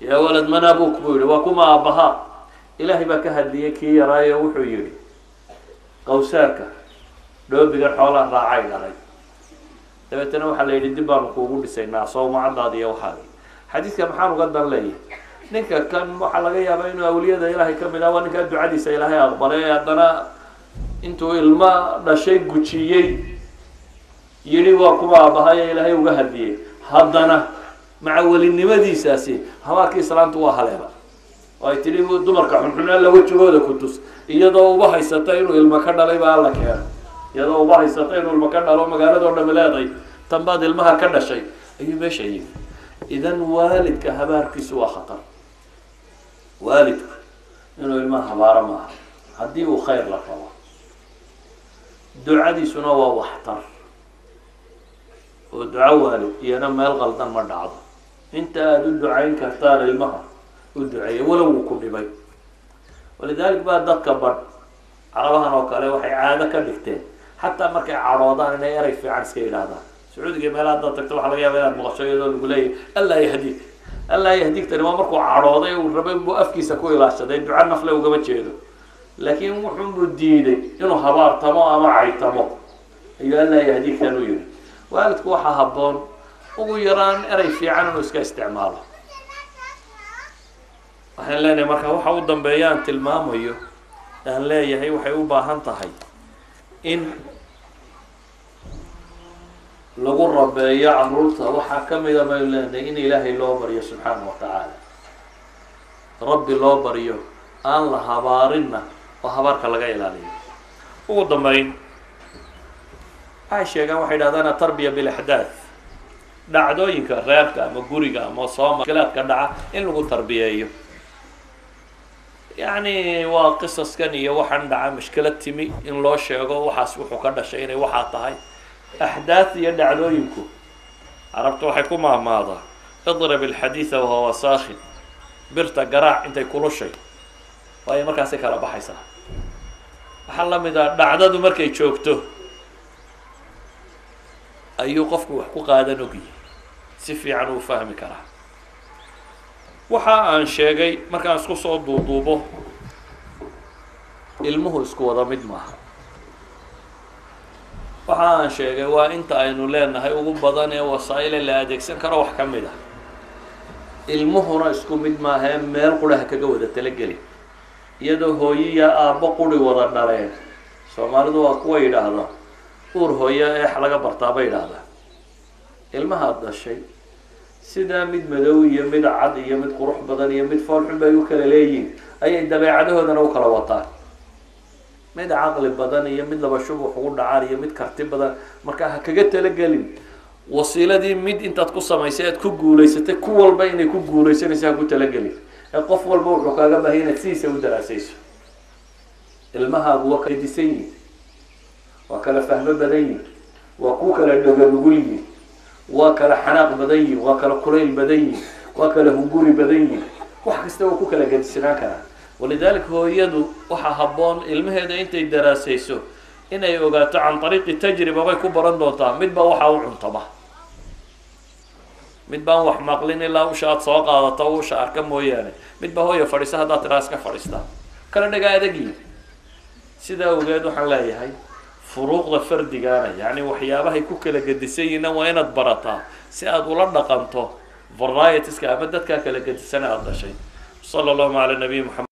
Yaa walad, man abuk, buu yidhi, waa kuma aabbahaa? Ilaahay baa ka hadliyey kii yaraayo. Wuxuu yidhi, qawsaarka dhoobigan xoolaa raacay dhalay. Dabeetana waxaa la yidhi, dib baanu kuugu dhisaynaa sawmacadaadi iyo waxaagi. Xadiidka maxaan uga dan leeyahay? Ninka kan waxaa laga yaabaa inuu awliyada Ilaahay kamid ah, waa ninkaa ducadiisa Ilaahay aqbalay, ee haddana intuu ilmo dhashay gujiyey yidhi, waa kuma aabbahayo, Ilaahay uga hadliyey. Haddana maca welinimadiisaasi habaarkii islaamtu waa haleela oo ay tidhi, dumarka xunxun Alla wejigooda ku tus. Iyadoo uba haysata inuu ilmo ka dhalay baa Alla keena, iyadoo uba haysata inuu ilmo ka dhalo, magaaladoo dhami leeday tan baad ilmaha ka dhashay, ayuu meesha yimi. Idan waalidka habaarkiisu waa khatar. Waalidku inuu ilmaha habaaro maaha haddii uu khayr la rabo. Ducadiisuna waa waxtar, oo duco waalid iyana meel qaldan ma dhacdo. Inta aada u ducayn kartaan ilmaha u duceeya, walow wuu ku dhibay. Walidalik baa dadka badh carabahan oo kale waxay caado ka dhigteen, xataa markay cadhoodaan, inay erey fiican iska yidhaahdaan. Sacuudiga meelaha haddaad tagto, waxaa laga yaaba inaad maqasho iyadoo lagu leeyahy, Allah yahdiik, Allah yahdiik. Tani waa markuu cadhooday uu rabay buu afkiisa ku ilaashaday, duco nafle ugama jeedo, laakiin wuxunbuu diiday inuu habaartamo ama caytamo, ayuu Allah yahdiiktan u yihi. Waalidku waxaa habboon ugu yaraan erey fiican inuu iska isticmaalo. Waxaan leenahay marka, waxa u dambeeya aan tilmaamayo, aan leeyahay, waxay u baahan tahay in lagu rabeeyo caruurta. Waxaa kamida baynu leenahay in Ilaahay loo baryo subxaana wa tacaala, Rabbi loo baryo, aan la habaarinna oo habaarka laga ilaaliyo. Ugu dambeyn, waxay sheegaan, waxay idhahdaan, atarbiya bilaxdaath, dhacdooyinka reerka ama guriga ama sooma mushkilaadka dhaca in lagu tarbiyeeyo. Yacni waa qisaskan iyo waxaan dhaca, mushkilad timi in loo sheego waxaas wuxuu ka dhashay inay waxaa tahay. Axdaath iyo dhacdooyinku, carabta waxay ku maahmaadaa, idrib alxadiida wahuwa saakhin, birta garaac intay kulushay, waayo markaasay kala baxaysaa. Waxaa la mid ah dhacdadu markay joogto ayuu qofku wax ku qaadan ogyahay, si fiican uu fahmi karaa. Waxa aan sheegay markaan isku soo duuduubo, ilmuhu isku wada mid maaha. Waxa aan sheegay waa inta aynu leenahay ugu badan ee wasaa'ile la adeegsan karo wax ka mid ah. Ilmuhuna isku mid maaha ee meel qura ha kaga wada talageli. Iyadoo hooyiya aabbo quri wada dhaleen, Soomaalidu waa kuwa yidhaahda, uur hooyo eex laga bartaa bay yidhaahdaa. Ilmahaad dhashay sidaa mid madow iyo mid cad iyo mid qurux badan iyo mid foolxun bay u kala leeyihiin, ayay dabeecadahoodana u kala wataan, mid caqli badan iyo mid laba shub wax ugu dhacaan iyo mid karti badan. Marka ha kaga talagelin wasiiladii mid intaad ku samaysay aad ku guulaysatay ku walba inay ku guulaysanaysa. Ha ku talagelin ee qof walba wuxuu kaaga bahay inaad sidiisa u daraasayso. Ilmahaagu waa kala disan yihin, waa kala fahmo badan yihin, waa ku kala dhoga nugul yihin, waa kala xanaaq badan yihin, waa kala kulayl badan yihin. Waa kala hunguri badan yihin, wax kasta waa ku kala gedisanaan karaa. Walidaalika hooyadu waxaa habboon ilmaheeda intay daraasayso inay ogaato can ariiqi tajriba bay ku baran doontaa. Midba waxaa u cuntama, mid baan wax maqlin ilaa usha aad soo qaadato usha arka mooyaane, mid baa hooya fadhiisa haddaad tiraa iska fadhiistaa, kala dhaga adagyihin. Sidaa awgeed waxaan leeyahay furuuqda fardigaana, yacni waxyaabahay ku kala gedisan yihiinna, waa inaad barataa si aad ula dhaqanto varietieska ama dadkaa kala gedisan aada dhashay. Sala allahuma cala nabiyi Maxamed.